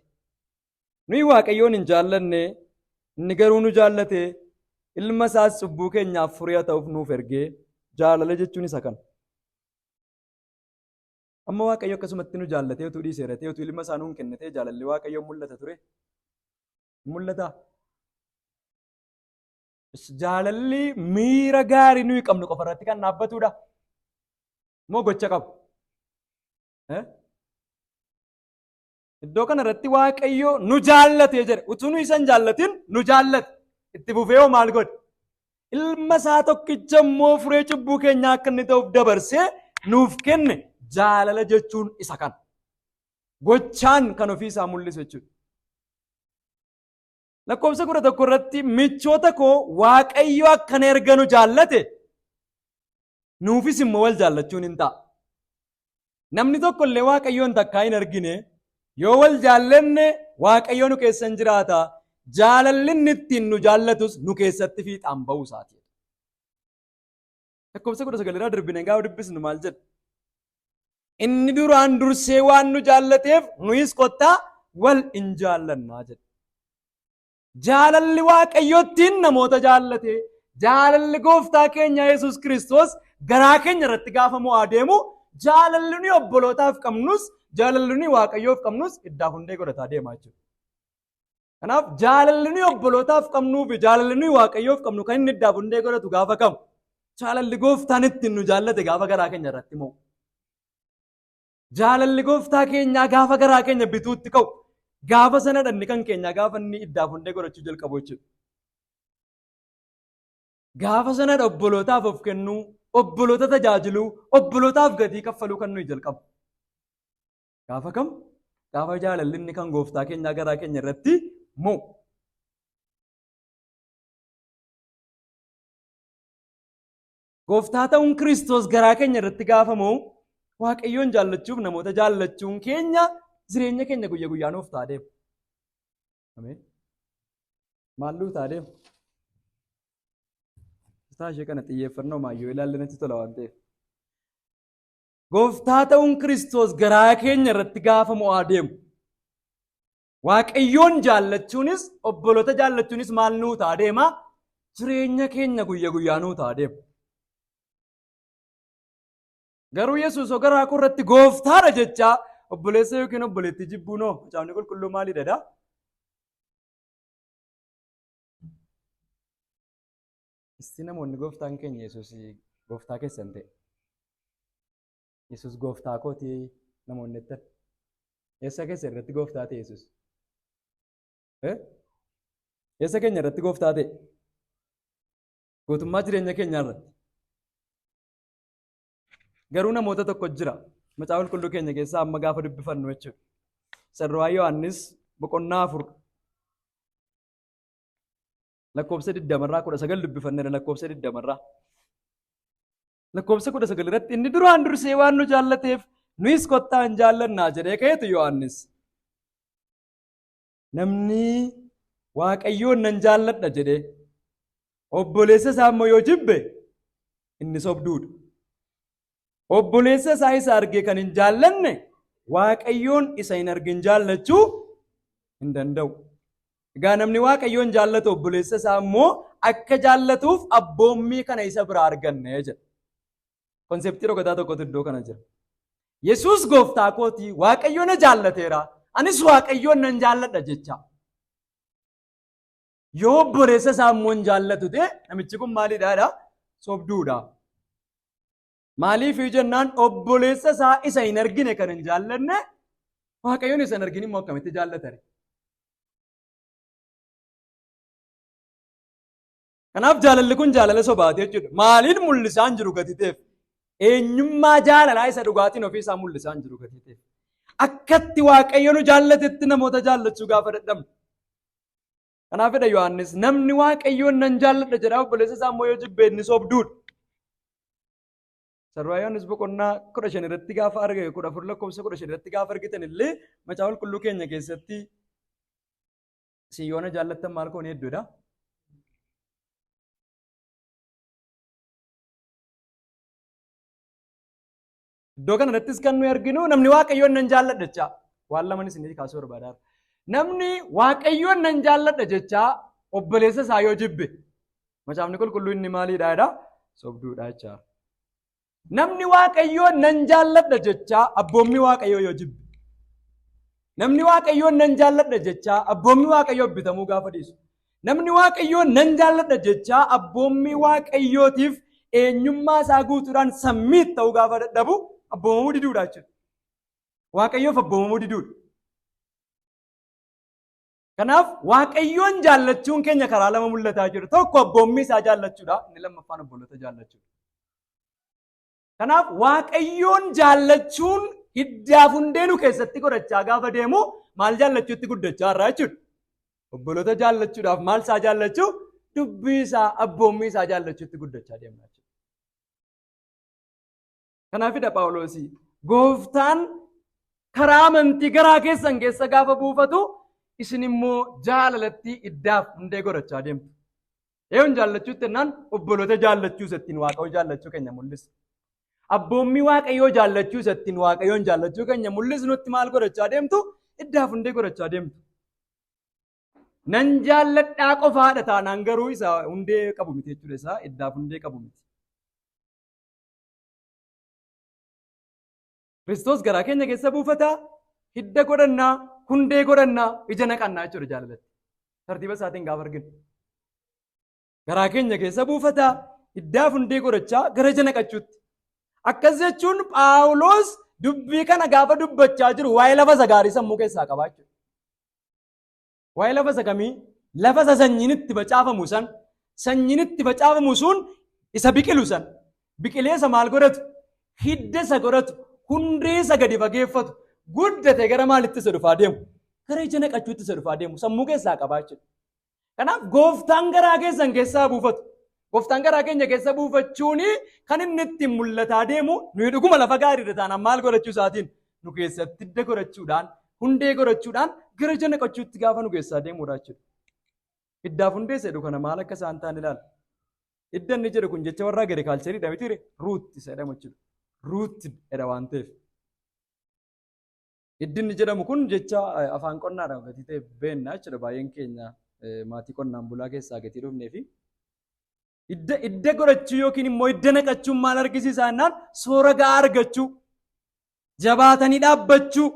Nuyi Waaqayyoon hin jaallanne, inni garuu nu jaallate, ilma isaas cubbuu keenyaaf furii ta'uuf nuuf ergee. Jaalala jechuun isa kana. Amma Waaqayyo akkasumatti nu jaallatee utuu dhiiseera ta'e, utuu ilma isaa nuun kennitee, jaalalli Waaqayyoo mul'ata ture? Mul'ataa? Jaalalli miira gaarii nuyi qabnu qofa irratti kan dhaabbatudha. Moo gocha qabu? Iddoo kana irratti Waaqayyo nu jaallate jedhe. Utuu nu isa hin jaallatin nu jaallate. Itti fufee hoo maal godhe? Ilma isaa tokkicha immoo furee cubbuu keenyaa akka inni ta'uuf dabarsee nuuf kenne. Jaalala jechuun isa kana. Gochaan kan ofii isaa mul'isu jechuudha. Lakkoofsa 11 irratti, michoota koo, Waaqayyo akkana erga nu jaallate, nuufis immoo wal jaallachuun hin ta'a. Namni tokko illee Waaqayyoon takkaa hin argine, yoo wal jaallanne Waaqayyo nu keessa hin jiraata. Jaalalli inni ittiin nu jaallatus nu keessatti fiixaan ba'uu isaati. Lakkoofsa 19 irraa darbine gaafa dubbisnu maal jedha? Inni duraan dursee waan nu jaallateef nuyis kottaa wal in jaallannaa jedha. Jaalalli Waaqayyottiin namoota jaallate, jaalalli gooftaa keenya Yesuus Kiristoos garaa keenya irratti gaafa mo'aa deemu, jaalalli nuyi obbolootaaf qabnus, jaalalli nuyi Waaqayyoof qabnus iddaa hundee godhataa deemaa jechuudha. Kanaaf jaalalli nuyi obbolootaaf qabnuu fi jaalalli nuyi Waaqayyoof qabnu kan inni iddaaf hundee godhatu gaafa kam? Jaalalli gooftaan ittiin nu jaallate gaafa garaa keenya irratti mo'u. Jaalalli gooftaa keenyaa gaafa garaa keenya bituutti ka'u, gaafa sana dhanni kan keenyaa gaafa inni iddaaf hundee godhachuu jalqabu jechuudha. Gaafa sanadha obbolootaaf of kennuu, obboloota tajaajiluu, obbolootaaf gatii kaffaluu kan nuyi jalqabu. Gaafa kam? Gaafa jaalalli inni kan gooftaa keenyaa garaa keenya irratti mo'u. Gooftaa ta'uun Kiristoos garaa keenya irratti gaafa mo'u, Waaqayyoon jaallachuuf namoota jaallachuun keenya jireenya keenya guyya guyyaa nuuf ta'a deema. Ameen. Maal nuuf ta'a deema? Kutaa ishee kana xiyyeeffannoo maayyoo ilaalle natti tola waan ta'eef. Gooftaa ta'uun Kiristoos garaa keenya irratti gaafa mo'aa deemu. Waaqayyoon jaallachuunis obboloota jaallachuunis maal nuu ta'a deema? Jireenya keenya guyya guyyaa nuu ta'a deema. Garuu Yesuus garaa koo irratti gooftaadha jechaa obboleessa yookiin obboleettii jibbuunoo macaafni qulqulluu maalidha daa? Isti namoonni gooftaan keenya Yesuus gooftaa keessan ta'e. Yesuus gooftaa kooti namoonni jettan. Eessa keessa irratti gooftaa ta'e Yesuus? Eessa keenya irratti gooftaa ta'e? Gootummaa jireenya keenyaa irratti. Garuu namoota tokko jira. Macaafa qulqulluu keenya keessaa amma gaafa dubbifannu jechuudha. Sarruwaa Yohaannis boqonnaa 4 lakkoofsa 20 irraa 19 dubbifanneera lakkoofsa 20 irraa. Lakkoofsa 19 irratti inni duraan dursee waan nu jaallateef nuyis kottaa hin jaallannaa jedhee ka'eetu Yohaannis. Namni Waaqayyoon nan jaalladha jedhee obboleessa isaa immoo yoo jibbe inni sobduudha. Obboleessa isaa isa arge kan hin jaallanne Waaqayyoon isa hin argin jaallachuu hin danda'u. Egaa namni Waaqayyoon jaallatu obboleessa isaa immoo akka jaallatuuf abboommii kana isa biraa arganne jedha. Konseptii dhokataa tokkotu iddoo kana jira. Yesuus gooftaa kooti, Waaqayyo na jaallateera, anis Waaqayyoon nan jaalladha jecha. Yoo obboleessa isaa immoo hin jaallatu ta'e namichi kun maalidha? Sobduudha. Maaliif jennaan obboleessa isaa isa hin argine kan hin jaallanne Waaqayyoon isa hin argin immoo akkamitti jaallatare? Kanaaf jaalalli kun jaalala sobaati jechuudha. Maaliin mul'isaan jiru gati ta'eef? Eenyummaa jaalalaa isa dhugaatiin ofii isaa mul'isaan jiru gati ta'eef. Akkatti Waaqayyo nu jaallatetti namoota jaallachuu gaafa dadhabnu. Kanaafidha Yohaannis namni Waaqayyoon nan jaalladha jedhaa obboleessa isaa immoo yoo jibbe inni sobduudha. Sarwaa Yohaannis boqonnaa 15 irratti gaafa arge 14 lakkoofsa 15 irratti gaafa argitan illee macaafa qulqulluu keenya keessatti isin yoona jaallattan maal koon hedduudha. Iddoo kana irrattis kan nuyi arginu namni Waaqayyoon nan jaalladha jechaa waan laman isinii kaasuu barbaadaa. Namni Waaqayyoon nan jaalladha jechaa obboleessa isaa yoo jibbe macaafni qulqulluu inni maaliidha jedha? Sobduudha jechaa. Namni Waaqayyoon nan jaalladha jechaa abboommii Waaqayyoo yoo jibbe. Namni Waaqayyoon nan jaalladha jechaa abboommii Waaqayyoo bitamuu gaafa dhiisu. Namni Waaqayyoon nan jaalladha jechaa abboommii Waaqayyootiif eenyummaa isaa guutuudhaan sammiit ta'uu gaafa dadhabu abboomamuu diduudha jechuudha. Waaqayyoof abboomamuu diduudha. Kanaaf Waaqayyoon jaallachuun keenya karaa lama mul'ataa jiru. Tokko abboommii isaa jaallachuudha. Inni lammaffaan obboloota jaallachuudha. Kanaaf Waaqayyoon jaallachuun hiddaaf hundee nu keessatti godhachaa gaafa deemu maal jaallachuutti guddachaa irraa jechuudha. Obboloota jaallachuudhaaf maal isaa jaallachuu? Dubbii isaa abboommii isaa jaallachuutti guddachaa deemna jechuudha. Kanaafidha Phaawulos Gooftaan karaa amantii garaa keessan keessa gaafa buufatu isin immoo jaalalatti iddaaf hundee godhachaa deemtu. Eewwan jaallachuutti jennaan obboloota jaallachuu isa ittiin Waaqayyoo jaallachuu keenya mul'isa. Abboommii Waaqayyoo jaallachuu isa ittiin Waaqayyoon jaallachuu keenya mul'isnutti maal godhachaa deemtu? Iddaaf hundee godhachaa deemtu. Nan jaalladhaa qofaadha taanaan garuu isa hundee qabu miti jechuudha, isaa iddaaf hundee qabu miti. Kiristoos garaa keenya keessa buufataa, hidda godhannaa, hundee godhannaa, ija naqannaa jechuudha jaalalatti. Tartiiba isaatiin gaafa arginu. Garaa keenya keessa buufataa, hiddaaf hundee godhachaa gara ija naqachuutti. Akkas jechuun Phaawulos dubbii kana gaafa dubbachaa jiru waa'ee lafa isa gaarii sammuu keessaa qabaa jechuudha. Waa'ee lafa isa kamii? Lafa isa sanyiin itti facaafamu san, sanyiin itti facaafamu sun isa biqilu san, biqilee isa maal godhatu? Hidda isa godhatu, hundee isa gadi fageeffatu, guddate gara maalitti isa dhufaa deemu? Gara ija naqachuutti isa dhufaa deemu sammuu keessaa qabaa jechuudha. Kanaaf gooftaan garaa keessan keessaa buufatu. Gooftaan garaa keenya keessa buufachuun kan inni ittiin mul'ataa deemu nuyi dhuguma lafa gaariirra taanaan maal godhachuu isaatiin nu keessatti hidda godhachuudhaan hundee godhachuudhaan gara ija naqachuutti gaafa nu keessaa deemudha jechuudha. Hiddaaf hundee jedhu kana maal akka isaan ta'an ilaala. Hidda inni jedhu kun jecha warra agirikaalchariidha mitiire ruut isa jedhamu jechuudha. Ruut jedha waan ta'eef. Hiddi inni jedhamu kun jecha afaan qonnaadhaan gatii ta'e beenna jechuudha, baay'een keenya maatii qonnaan bulaa keessaa gatii dhufnee fi hidda godhachuu yookiin immoo hidda naqachuun maal argisiisa jennaan soora ga'aa argachuu, jabaatanii dhaabbachuu,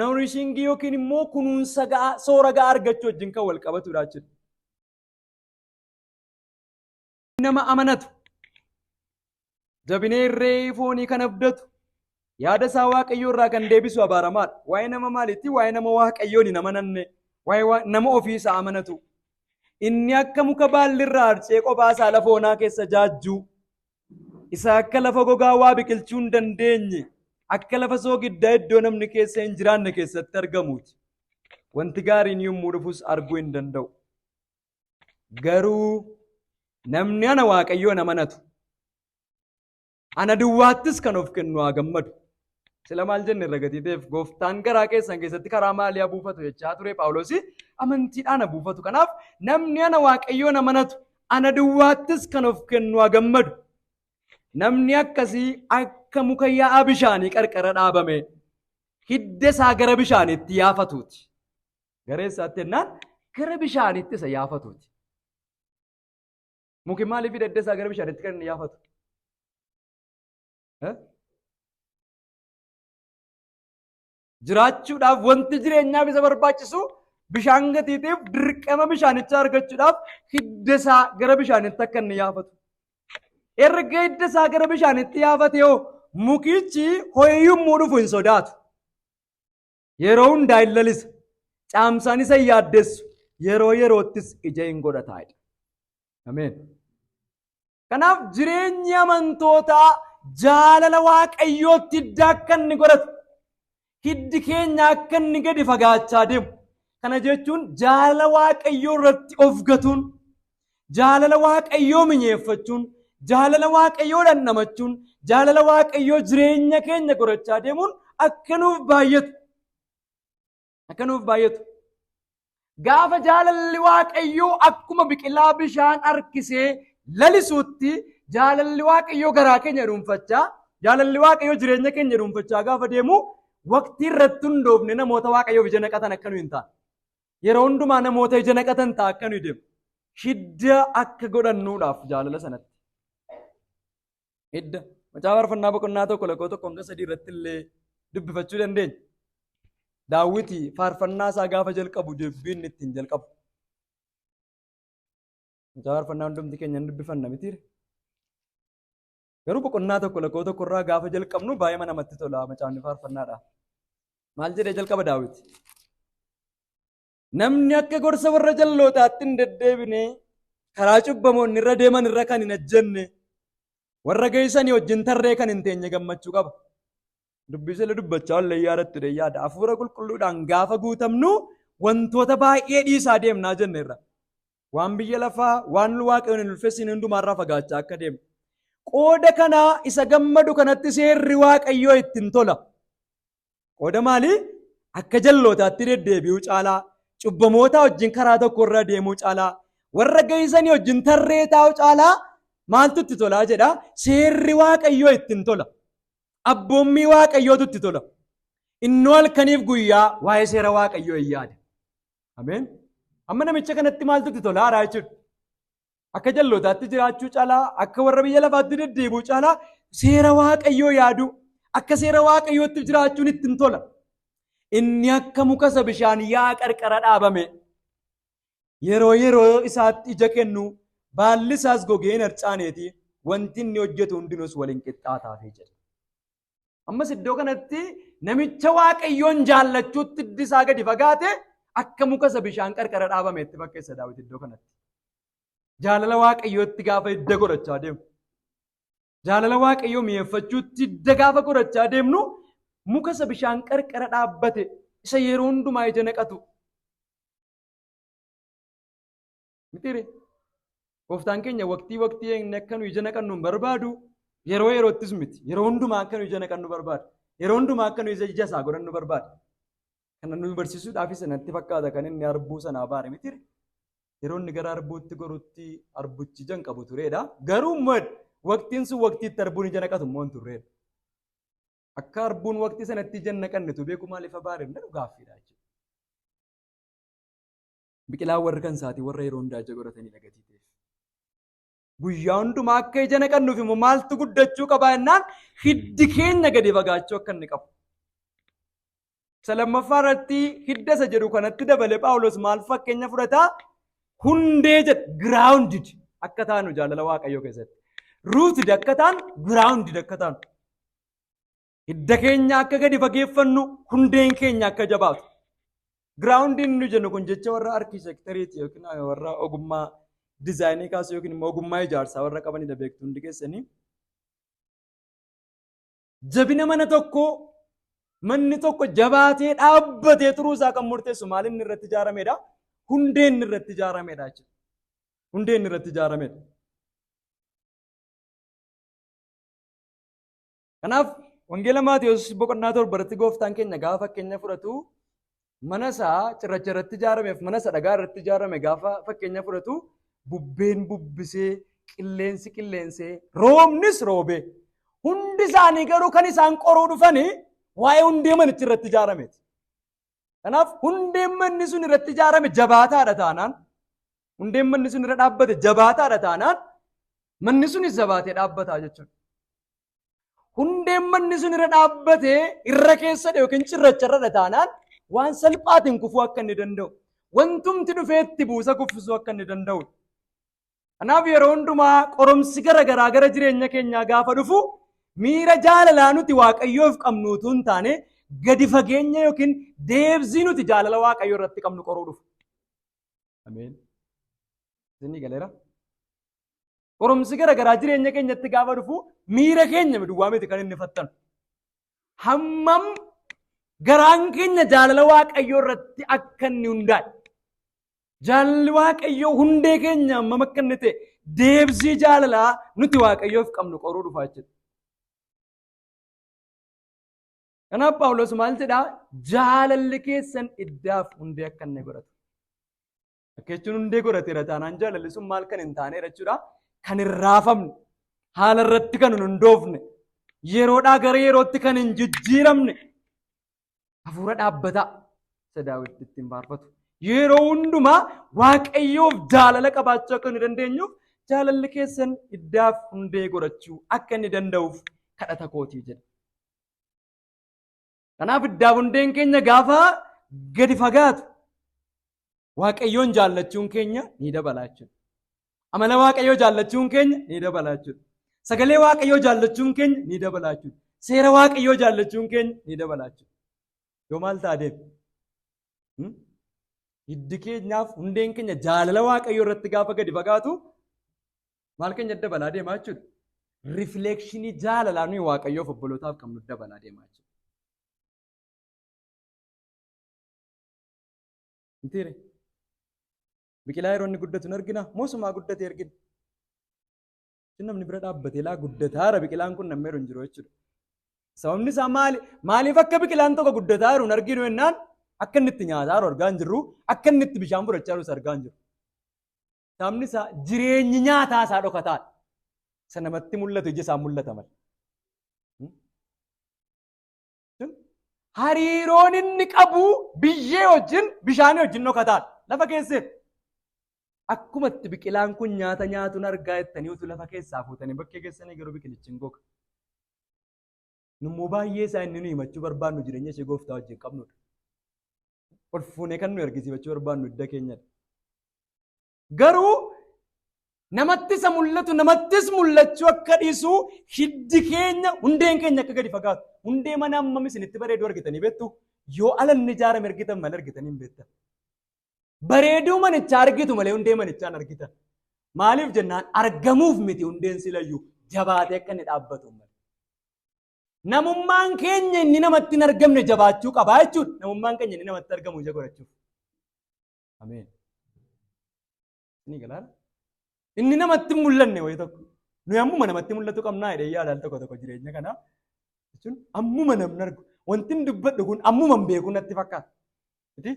nourishingii yookiin immoo kunuunsa ga'aa, soora ga'aa argachuu wajjin kan wal qabatudha jechuudha. Nama amanatu, jabina irree foonii kan abdatu, yaada isaa Waaqayyoo irraa kan deebisu abaaramaadha. Waa'ee nama maaliitti? Waa'ee nama Waaqayyoon hin amananne, waa'ee nama ofii isaa amanatu. Inni akka muka baalli irraa harcee kophaa isaa lafa onaa keessa jaajjuu, isa akka lafa gogaa waa biqilchuu hin dandeenye, akka lafa soogiddaa iddoo namni keessa hin jiraanne keessatti argamuuti. Wanti gaariin yommuu dhufus arguu hin danda'u. Garuu namni ana Waaqayyoon amanatu, ana duwwaattis kan of kennu haa gammadu. Sila maal jenne irra gatii ta'eef gooftaan garaa keessan keessatti karaa maalii haa buufatu jechaa ture Phaawulos? Amantiidhaan haa buufatu. Kanaaf namni ana Waaqayyoon amanatu, ana duwwaattis kan of kennu haa gammadu. Namni akkasii akka muka yaa'a bishaanii qarqara dhaabame hidda isaa gara bishaaniitti yaafatuuti. Gara eessaatti jennaan gara bishaaniitti isa yaafatuuti. Muki maaliif hidda isaa gara bishaaniitti kan inni yaafatu? Jiraachuudhaaf wanti jireenyaaf isa barbaachisu bishaan gatiitiif dirqama bishaanicha argachuudhaaf hidda isaa gara bishaaniitti akka inni yaafatu. Erga hidda isaa gara bishaaniitti yaafate hoo mukichi ho'i yommuu dhufu hin sodaatu. Yeroo hundaa hin lalisa. Caamsaan isa hin yaaddessu. Yeroo yeroottis ija hin godhata jedha. Ameen. Kanaaf jireenyi amantootaa jaalala Waaqayyootti hidda akka inni godhatu, hiddi keenya akka inni gadi fagaachaa deemu. Kana jechuun jaalala Waaqayyoo irratti of gatuun, jaalala Waaqayyoo minyeeffachuun, jaalala Waaqayyoo dhandhamachuun, jaalala Waaqayyoo jireenya keenya godhachaa deemuun akka nuuf baay'atu. Akka nuuf baay'atu. Gaafa jaalalli Waaqayyoo akkuma biqilaa bishaan harkisee lalisuutti jaalalli Waaqayyoo garaa keenya dhuunfachaa, jaalalli Waaqayyoo jireenya keenya dhuunfachaa gaafa deemu waqtii irratti hundoofne namoota Waaqayyoof ija naqatan akka nuyi hin taane. Yeroo hundumaa namoota ija naqatan ta'a akka nuyi deemu. Hidda akka godhannuudhaaf jaalala sanatti. Hidda. Macaafa Faarfannaa boqonnaa 1 lakkoofsa 1 hanga 3 irratti illee dubbifachuu dandeenya. Daawwiti faarfannaa isaa gaafa jalqabu dubbiin inni ittiin jalqabu. Macaafa Faarfannaa hundumti keenya hin dubbifanna mitiire. Garuu boqonnaa 1 lakkoofsa 1 irraa gaafa jalqabnu baay'ee namatti tola macaafni faarfannaadha. Maal jedhee jalqaba Daawit? Namni akka gorsa warra jallootaatti hin deddeebine, karaa cubbamoonni irra deeman irra kan hin ejjenne, warra geessanii wajjin tarree kan hin teenye gammachuu qaba. Dubbii sila dubbachaa ollee yaadatti yaada. Hafuura qulqulluudhaan gaafa guutamnu wantoota baay'ee dhiisaa deemnaa jenneerra. Waan biyya lafaa, waan Waaqayyoon hin ulfeessine hundumaarraa fagaachaa akka deemnu. Qooda kanaa isa gammadu kanatti seerri Waaqayyoo ittiin tola. Qooda maalii? Akka jallootaatti deddeebi'uu caalaa, cubbamoota wajjin karaa tokko irra deemuu caalaa, warra gahisanii wajjin tarree taa'u caalaa maaltu itti tolaa jedha? Seerri Waaqayyoo ittiin tola. Abboommii Waaqayyootu itti tola. Innoo halkaniif guyyaa waa'ee seera Waaqayyoo hin yaada. Ameen. Amma namicha kanatti maaltu itti tolaa haaraa jechuudha. Akka jallootaatti jiraachuu caalaa, akka warra biyya lafaatti deddeebi'uu caalaa seera Waaqayyoo yaaduu, akka seera Waaqayyootti jiraachuun ittiin tola. Inni akka muka isa bishaan yaa'a qarqara dhaabame yeroo yeroo isaatti ija kennu, baalli isaas gogee hin harcaaneeti, wanti inni hojjetu hundinuus waliin qixxaataafii jedha. Ammas iddoo kanatti namicha Waaqayyoon jaallachuutti hiddi isaa gadi fagaate akka muka isa bishaan qarqara dhaabameetti fakkeessa Daawit iddoo kanatti. Jaalala Waaqayyootti gaafa hidda godhachaa deemu. Jaalala Waaqayyoo mi'eeffachuutti hidda gaafa godhachaa deemnu muka isa bishaan qarqara dhaabbate isa yeroo hundumaa ija naqatu. Mitiire? Gooftaan keenya waqtii waqtii eegne akka nu ija naqannu hin barbaadu. Yeroo yeroottis miti. Yeroo hundumaa akka nu ija naqannu barbaada. Yeroo hundumaa akka nu ija isaa godhannu barbaada. Kana nu barsiisuudhaafis natti fakkaata kan inni harbuu sana abaare mitiire? Yeroo inni gara harbuutti gorutti harbuchi ija hin qabu tureedha. Garuu immoo waqtiin sun waqtii itti harbuun ija naqatu immoo hin turreedha. Akka harbuun waqtii sanatti ija hin naqannetu beeku maaliif abaare inni gaaffiidha jechuudha. Biqilaan warri kan isaatii warra yeroo hundaa ija godhatanii dhagatii ta'eef. Guyyaa hundumaa akka ija naqannuuf immoo maaltu guddachuu qabaa jennaan hiddi keenya gadi fagaachuu akka inni qabu. Isa lammaffaa irratti hidda isa jedhu kanatti dabale Phaawulos maal fakkeenya fudhataa? Hundee jedha, grounded akka taanu jaalala Waaqayyoo keessatti. Rooted akka taanu, grounded akka taanu. Hidda keenya akka gadi fageeffannu, hundeen keenya akka jabaatu. Groundiin nu jennu kun jecha warra arkitekteriiti yookiin warra ogummaa dizaayinii kaasu yookiin immoo ogummaa ijaarsaa warra qabanidha, beektu hundi keessanii. Jabina mana tokkoo, manni tokko jabaatee dhaabbatee turuu isaa kan murteessu maal inni irratti ijaaramedha? Hundeen inni irratti ijaaramedha jechuudha. Hundeen inni irratti ijaaramedha. Kanaaf Wangeela Maatiyus boqonnaa 7 irratti gooftaan keenya gaafa fakkeenya fudhatu, mana isaa cirracha irratti ijaarameef mana isa dhagaa irratti ijaarame gaafa fakkeenya fudhatu, bubbeen bubbisee, qilleensi qilleensee, roobnis roobee, hundi isaanii garuu kan isaan qoruu dhufanii waa'ee hundee manichi irratti ijaarameeti. Kanaaf hundeen manni sun irratti ijaarame jabaataadha taanaan, hundeen manni sun irra dhaabbate jabaataadha taanaan, manni sunis jabaatee dhaabbataa jechuudha. Hundeen manni sun irra dhaabbate irra keessadha yookiin cirracha irradha taanaan, waan salphaatiin kufuu akka inni danda'u, wantumti dhufee itti buusa kuffisuu akka inni danda'u. Kanaaf yeroo hundumaa qoromsi gara garaa gara jireenya keenyaa gaafa dhufu, miira jaalalaa nuti Waaqayyoof qabnu utuu hin taane, gadi fageenya yookiin deebzii nuti jaalala Waaqayyoo irratti qabnu qoruu dhufu. Ameen. Isinii galeera? Qoromsi gara garaa jireenya keenyatti gaafa dhufu miira keenya duwwaa miti kan inni fattanu. Hammam garaan keenya jaalala Waaqayyoo irratti akka inni hundaa'e. Jaalalli Waaqayyoo hundee keenya hammam akka inni ta'e, deebsii jaalalaa nuti Waaqayyoof qabnu qoruu dhufaa jechuudha. Kanaaf Phaawulos maal jedhaa? Jaalalli keessan iddaaf hundee akka inni godhatu. Akka jechuun hundee godhateera taanaan jaalalli sun maal kan hin taaneedha jechuudha. Kan hin raafamne, haala irratti kan hin hundoofne, yeroodhaa gara yerootti kan hin jijjiiramne, hafuura dhaabbataa isa Daawit ittiin faarfatu. Yeroo hundumaa Waaqayyoof jaalala qabaachuu akka nu dandeenyuuf, jaalalli keessan iddaaf hundee godhachuu akka inni danda'uuf kadhata kootii jedha. Kanaaf iddaaf hundeen keenya gaafa gadi fagaatu Waaqayyoon jaallachuun keenya ni dabala jechuudha. Amala Waaqayyoo jaallachuun keenya ni dabala jechuudha. Sagalee Waaqayyoo jaallachuun keenya ni dabala jechuudha. Seera Waaqayyoo jaallachuun keenya ni dabala jechuudha. Yoo maal ta'a deemu? Hiddi keenyaaf hundeen keenya jaalala Waaqayyoo irratti gaafa gadi fagaatu maal keenya dabalaa deemaa jechuudha? Rifleekshinii jaalalaa nuyi Waaqayyoof obbolootaaf qabnu dabalaa deemaa jechuudha. Mitiire? Biqilaa yeroo inni guddatu hin argina. Moosumaa guddate argina. Namni bira dhaabbatee laa guddataara biqilaan kun namni hin jiru jechuudha. Sababni isaa maali? Maaliif akka biqilaan tokko guddataa jiru hin arginu jennaan akka inni itti nyaataa jiru argaa hin jirru, akka inni itti bishaan fudhachaa jirus argaa hin jiru. Sababni isaa jireenyi nyaataa isaa dhokataadha. Isa namatti mul'atu ija isaa mul'ata malee. Hariiroon inni qabu biyyee wajjin bishaanii wajjin dhokataadha. Lafa keessee akkuma itti biqilaan kun nyaata nyaatuun argaa jettanii utuu lafa keessaa fuutanii bakkee keessanii garuu biqilichi hin goga. Nummoo baay'ee isaa inni nu himachuu barbaannu jireenya ishee gooftaa wajjin qabnudha. Ol fuunee kan nu argisiifachuu barbaannu hidda keenyadha. Garuu namatti isa mul'atu namattis mul'achuu akka dhiisu hiddi keenya hundeen keenya akka gadi fagaatu. Hundee mana hammam isinitti bareedu argitanii beektu? Yoo ala inni ijaarame argitan malee argitanii hin beektan. Bareeduu manichaa argitu malee hundee manichaa hin argitan. Maaliif jennaan argamuuf miti hundeen silayyuu jabaatee akka inni dhaabbatu malee. Namummaan keenya inni namatti hin argamne jabaachuu qabaa jechuudha. Namummaan keenya inni namatti argamu ija godhachuuf. Ameen. Inni galaana. Inni namatti hin mul'anne wayii tokko. Nuyi ammuma namatti mul'atu qabnaa jedhee yaada al tokko tokko jireenya kana. Jechuun ammuma namni argu. Wanti hin dubbadhu kun ammuma hin beeku natti fakkaata. Miti?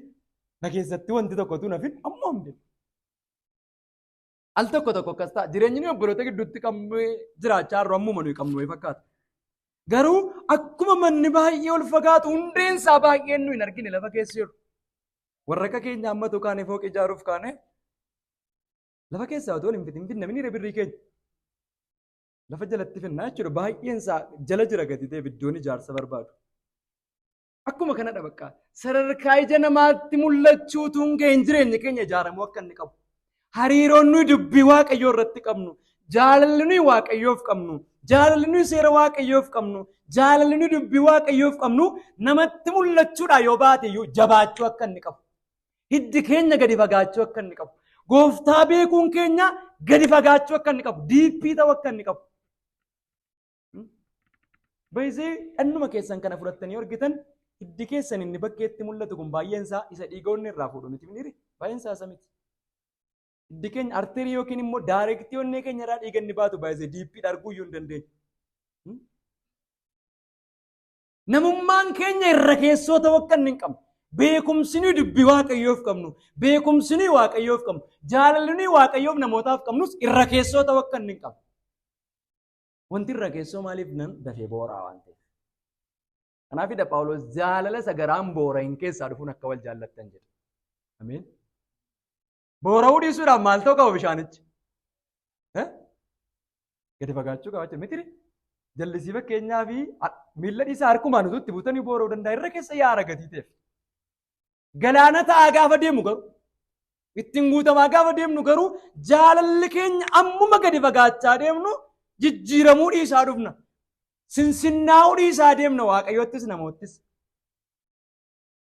Na keessatti wanti tokko utuu nafin ammuma hin beeku. Al tokko tokko akkas ta'a. Jireenyi nuyi obboloota gidduutti qabnu jiraachaa jirru ammuma nuyi qabnu wayii fakkaata. Garuu akkuma manni baay'ee ol fagaatu hundeen isaa baay'een nuyi hin argine lafa keessa jiru. Warra akka keenya ammatu kaane fooqii ijaaruuf kaane lafa keessaa otoo hin fidin finna mini birrii keenya. Lafa jalatti finnaa jechuudha. Baay'een isaa jala jira gadi ta'e iddoon ijaarsa barbaadu. Akkuma kanadha bakka sadarkaa ija namaatti mul'achuutu hin ga'in jireenyi keenya ijaaramuu akka inni qabu. Hariiroon nuyi dubbii Waaqayyoo irratti qabnu, jaalalli nuyi Waaqayyoof qabnu, jaalalli nuyi seera Waaqayyoof qabnu, jaalalli nuyi dubbii Waaqayyoof qabnu namatti mul'achuudhaa yoo baate iyyuu jabaachuu akka inni qabu. Hiddi keenya gadi fagaachuu akka inni qabu. Gooftaa beekuun keenya gadi fagaachuu akka inni qabu. Diippii ta'uu akka inni qabu. Bayisee dhannuma keessan kana fudhattanii argitan hiddi keessan inni bakkeetti mul'atu kun baay'een isaa isa dhiigoonni irraa fuudhu miti miniire baay'een isaa isa miti. Hiddi keenya arterii yookiin immoo daayirektii onnee keenya irraa dhiiga inni baatu baay'isee diippii arguu iyyuu hin dandeenyu. Namummaan keenya irra keessoo ta'uu akka inni hin qabne. Beekumsi nuyi dubbii Waaqayyoof qabnu, beekumsi nuyi Waaqayyoof qabnu, jaalalli nuyi Waaqayyoof namootaaf qabnus irra keessoo ta'uu akka inni hin qabne. Wanti irra keessoo maaliif nan dafee booraa waan ta'eef. Kanaafidha Phaawulos jaalala isa garaan boora'in keessaa dhufuun akka wal jaallattan jedha. Ameen. Boora'uu dhiisuudhaaf maal ta'uu qaba bishaanichi? Gadi fagaachuu qaba jechuudha. Mitiri jallisii fakkeenyaa fi miilla dhiisaa harkumaan utuu itti buutanii boora'uu danda'a. Irra keessa yaara gatii ta'eef. Galaana ta'aa gaafa deemu garuu ittiin guutamaa gaafa deemnu garuu jaalalli keenya ammuma gadi fagaachaa deemnu jijjiiramuu dhiisaa dhufna. Sinsinnaa'uu dhiisaa deemna waaqayyottis namoottis.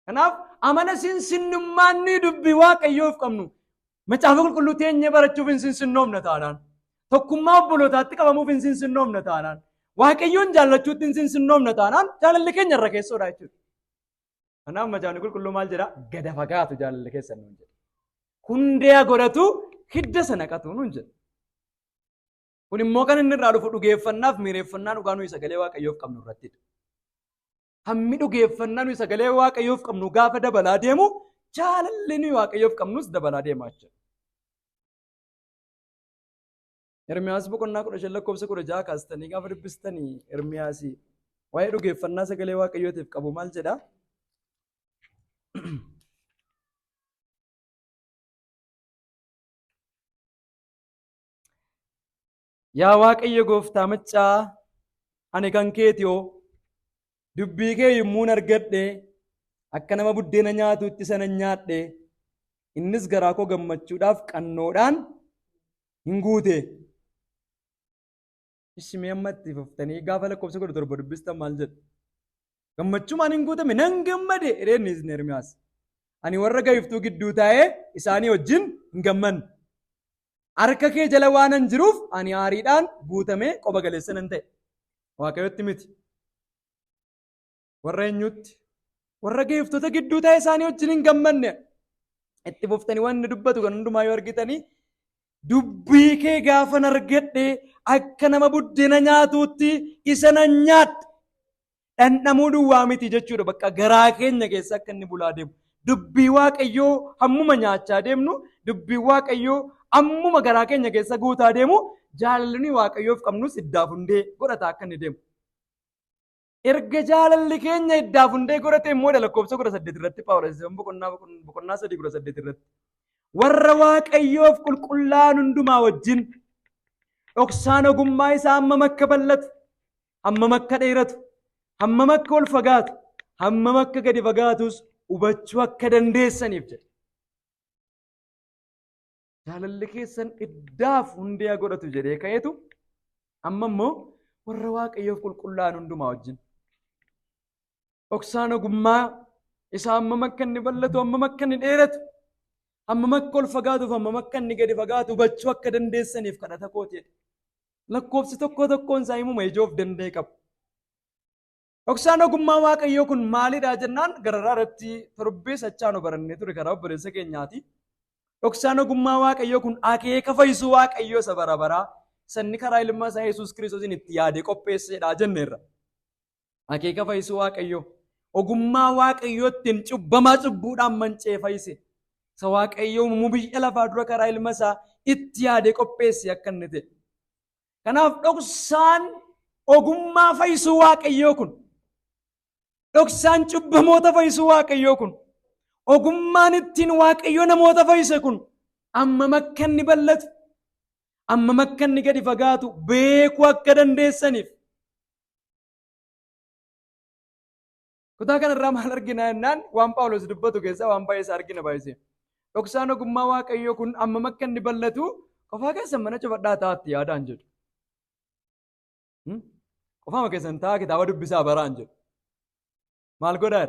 Kanaaf amala sinsinnummaan nuyi dubbii waaqayyoof qabnu macaafa qulqulluu teenyee barachuuf hin sinsinnoofna taanaan tokkummaa obbolootaatti qabamuuf hin sinsinnoofna taanaan waaqayyoon jaallachuutti hin sinsinnoofna taanaan jaalalli keenya irra keessoodha jechuudha. Kanaaf macaafni qulqulluu maal jedha? Gada fagaatu jaalalli keessan nuun jedha. Hundee godhatu hidda sana qatu nuun jedha. Kun immoo kan inni irraa dhufu dhugeeffannaaf miireeffannaa dhugaa nuyi sagalee waaqayyoof qabnu irrattidha. Hammi dhugeeffannaa nuyi sagalee waaqayyoof qabnu gaafa dabalaa deemu jaalalli nuyi waaqayyoof qabnus dabalaa deema jechuudha. Ermiyaas boqonnaa 15 lakkoofsa 16 kaastanii gaafa dubbistanii Ermiyaas waa'ee dhugeeffannaa sagalee waaqayyootiif qabu maal jedha? Yaa Waaqayyo gooftaa maccaa ani kan keeti hoo dubbii kee yommuun argadhe akka nama buddeena nyaatuutti sana nyaadhe innis garaa koo gammachuudhaaf qannoodhaan hin guute. Ishi mee amma itti fuftanii gaafa lakkoofsa 17 dubbistan maal jedhu? Gammachumaan hin guutame nan gammade jedhee inni Ermiyaas. Ani warra ga'iftuu gidduu taa'ee isaanii wajjin hin gammanne. Harka kee jala waanan jiruuf ani aariidhaan guutamee qoba galeessa nan ta'e. Waaqayyotti miti. Warra eenyutti? Warra ga'iftoota gidduu taa'ee isaanii wajjin hin gammanne. Itti fuftanii waan inni dubbatu kan hundumaa yoo argitanii Dubbii kee gaafan argadhe akka nama buddeena nyaatuutti isa nan nyaadha. Dhandhamuu duwwaa miti jechuudha, bakka garaa keenya keessa akka inni bulaa deemu. Dubbii Waaqayyoo hammuma nyaachaa deemnu, dubbii Waaqayyoo ammuma garaa keenya keessa guutaa deemu, jaalalli Waaqayyoof qabnus iddaaf hundee godhata akka inni deemu. Erga jaalalli keenya iddaaf hundee godhate immoo, lakkoofsa 18 irratti Phaawulos boqonnaa 3:18 irratti, warra Waaqayyoof qulqullaa'an hundumaa wajjin dhoksaan ogummaa isaa hammam akka bal'atu, hammam akka dheeratu, hammam akka ol fagaatu, hammam akka gadi fagaatus hubachuu akka dandeessaniif jedhe. Jaalalli keessan iddaaf hundee godhatu jedhee ka'eetu, amma immoo warra Waaqayyoof qulqullaa'an hundumaa wajjin dhoksaan ogummaa isaa hammam akka inni bal'atu, hammam akka inni dheeratu, hammam akka ol fagaatuuf hammam akka inni gadi fagaatu hubachuu akka dandeessaniif kadhata kooti jedhe. Lakkoofsi tokko tokkoon isaa himuma ijoof danda'e qabu. Dhoksaan ogummaa Waaqayyoo kun maalidha jennaan, gararraa irratti torbee sachaanu barannee ture karaa obboleessa keenyaati. Dhoksaan ogummaa Waaqayyoo kun akeeka fayyisuu Waaqayyoo isa bara baraa sanni karaa ilma isaa Yesuus Kiristoosiin itti yaadee qopheessedha jenneerra. Akeeka fayyisuu Waaqayyoo, ogummaa Waaqayyoo ittiin cubbamaa cubbuudhaan mancee fayyise. Isa Waaqayyoo uumamuu biyya lafaa dura karaa ilma isaa itti yaadee qopheesse akka inni ta'e. Kanaaf dhoksaan ogummaa fayyisuu Waaqayyoo kun, dhoksaan cubbamoota fayyisuu Waaqayyoo kun, ogummaan ittiin Waaqayyoo namoota fayyise kun hammam akka inni bal'atu, hammam akka inni gadi fagaatu beekuu akka dandeessaniif. Kutaa kanarraa maal argina jennaan, waan Phaawulos dubbatu keessaa waan baay'ee isaa argina baay'isee. Dhoksaan ogummaa Waaqayyoo kun hammam akka inni bal'atu qofaa keessan mana cufadhaa taa'atti yaadaan jedhu. Qofaama keessan taa'aa kitaaba dubbisaa baraan jedhu. Maal godhaa?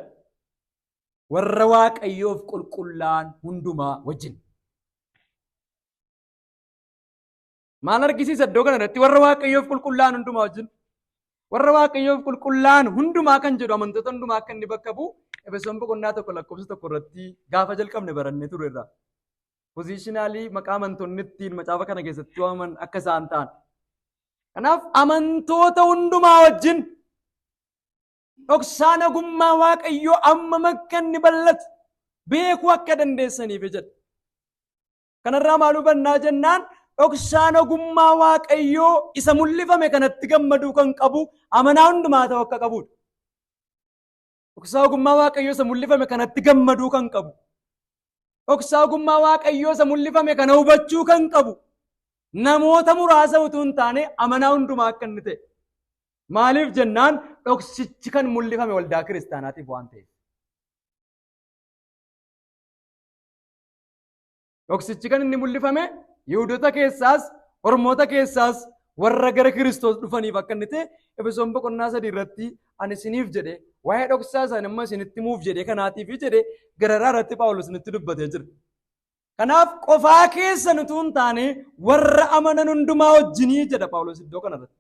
Warra Waaqayyoof qulqullaa'an hundumaa wajjin. Maal argisiisa iddoo kana irratti warra Waaqayyoof qulqullaa'an hundumaa wajjin? Warra Waaqayyoof qulqullaa'an hundumaa kan jedhu amantoota hundumaa akka inni bakka bu'u Efesoon boqonnaa 1 lakkoofsa 1 irratti gaafa jalqabne barannee ture irraa. Positionally maqaa amantoonni ittiin macaafa kana keessatti waamaman akka isaan ta'an. Kanaaf amantoota hundumaa wajjin dhoksaan ogummaa Waaqayyoo hammam akka inni bal'atu beekuu akka dandeessaniif jedha. Kanarraa maal hubannaa jennaan, dhoksaan ogummaa Waaqayyoo isa mul'ifame kanatti gammaduu kan qabu amanaa hundumaa ta'uu akka qabudha. Dhoksaa ogummaa Waaqayyoo isa mul'ifame kanatti gammaduu kan qabu, dhoksaa ogummaa Waaqayyoo isa mul'ifame kana hubachuu kan qabu namoota muraasa utuu hin taane amanaa hundumaa akka inni ta'e. Maaliif jennaan, dhoksichi kan mul'ifame waldaa kiristaanaatiif waan ta'eef. Dhoksichi kan inni mul'ifame Yihudoota keessaas Ormoota keessaas warra gara Kiristoos dhufaniif akka inni ta'e Efesoon boqonnaa 3 irratti, ani isiniif jedhe waa'ee dhoksaa isaan amma isinitti himuuf jedhe kanaatiif jedhe, gararaa irratti Phaawulos nutti dubbatee jira. Kanaaf qofaa keessan utuu hin taane warra amanan hundumaa wajjinii jedha Phaawulos iddoo kanarratti.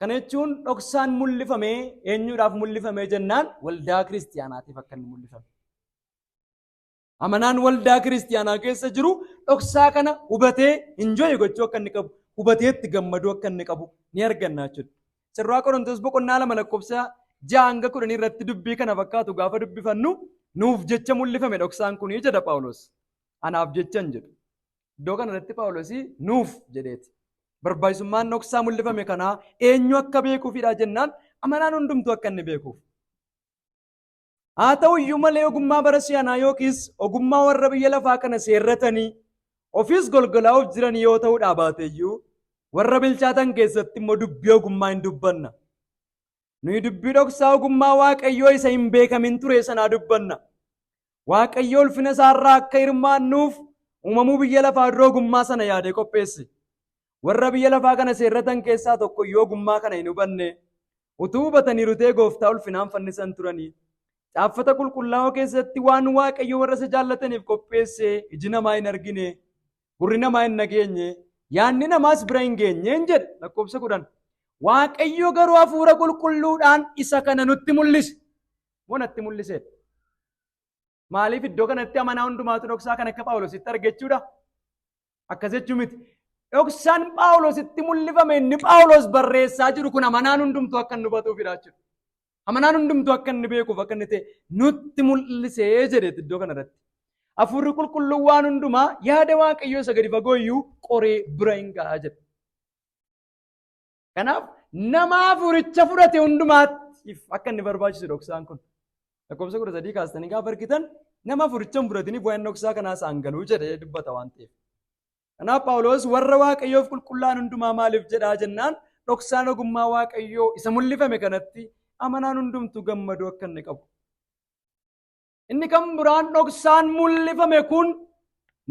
Kana jechuun dhoksaan mul'ifamee eenyuudhaaf mul'ifamee jennaan, waldaa kiristiyaanaatiif akka inni mul'ifame. Amanaan waldaa kiristiyaanaa keessa jiru dhoksaa kana hubatee enjoy gochuu akka inni qabu, hubatee itti gammaduu akka inni qabu ni arganna jechuudha. Sirraa Qorontos boqonnaa 2 lakkoofsa 6 hanga 10 irratti dubbii kana fakkaatu gaafa dubbifannu, nuuf jecha mul'ifame dhoksaan kunii jedha Phaawulos. Anaaf jecha hin jedhu. Iddoo kana irratti Phaawulos nuuf jedheeti. Barbaachisummaan dhoksaa mul'ifame kanaa eenyu akka beekuufidha jennaan, amanaan hundumtuu akka inni beekuuf. Haa ta'u iyyuu malee ogummaa bara si'anaa yookiis ogummaa warra biyya lafaa kana seerratanii ofiis golgolaa'uuf jiran yoo ta'uudhaa baate iyyuu, warra bilchaatan keessatti immoo dubbii ogummaa hin dubbanna. Nuyi dubbii dhoksaa ogummaa Waaqayyoo isa hin beekamin ture sanaa dubbanna. Waaqayyo ulfina isaarraa akka hirmaannuuf uumamuu biyya lafaa dura ogummaa sana yaadee qopheesse. Warra biyya lafaa kana seerratan keessaa tokko iyyuu ogummaa kana hin hubanne. Utuu hubataniiru ta'e gooftaa ulfinaan fannisan turanii. Caaffata qulqullaa'oo keessatti waan Waaqayyo warra isa jaallataniif qopheesse iji namaa hin argine, gurri namaa hin dhageenye, yaadni namaas bira hin geenye hin jedhe lakkoofsa 10. Waaqayyo garuu hafuura qulqulluudhaan isa kana nutti mul'ise. Moo natti mul'iseedha? Maaliif iddoo kanatti amanaa hundumaatu dhoksaa kan akka Phaawulositti argachuudha? Akkas jechuu miti. Dhoksaan Phaawulositti mul'ifame inni Phaawulos barreessaa jiru kun amanaan hundumtuu akka inni hubatuufidha jechuudha. Amanaan hundumtuu akka inni beekuuf akka inni ta'e nutti mul'isee jedheet iddoo kanarratti. Hafuurri qulqulluun waan hundumaa yaada Waaqayyoo isa gadi fagoo iyyuu qoree bira hin ga'a jedha. Kanaaf nama hafuuricha fudhate hundumaatiif akka inni barbaachisu dhoksaan kun. Lakkoofsa 13 kaastanii gaafa argitan nama hafuuricha hin fudhatiniif waa'een dhoksaa kanaa isaan galuu jedhee dubbata waan ta'eef. Kanaaf Phaawulos warra Waaqayyoof qulqullaa'an hundumaa maaliif jedhaa jennaan dhoksaan ogummaa Waaqayyoo isa mul'ifame kanatti amanaan hundumtuu gammaduu akka inni qabu. Inni kan biraan dhoksaan mul'ifame kun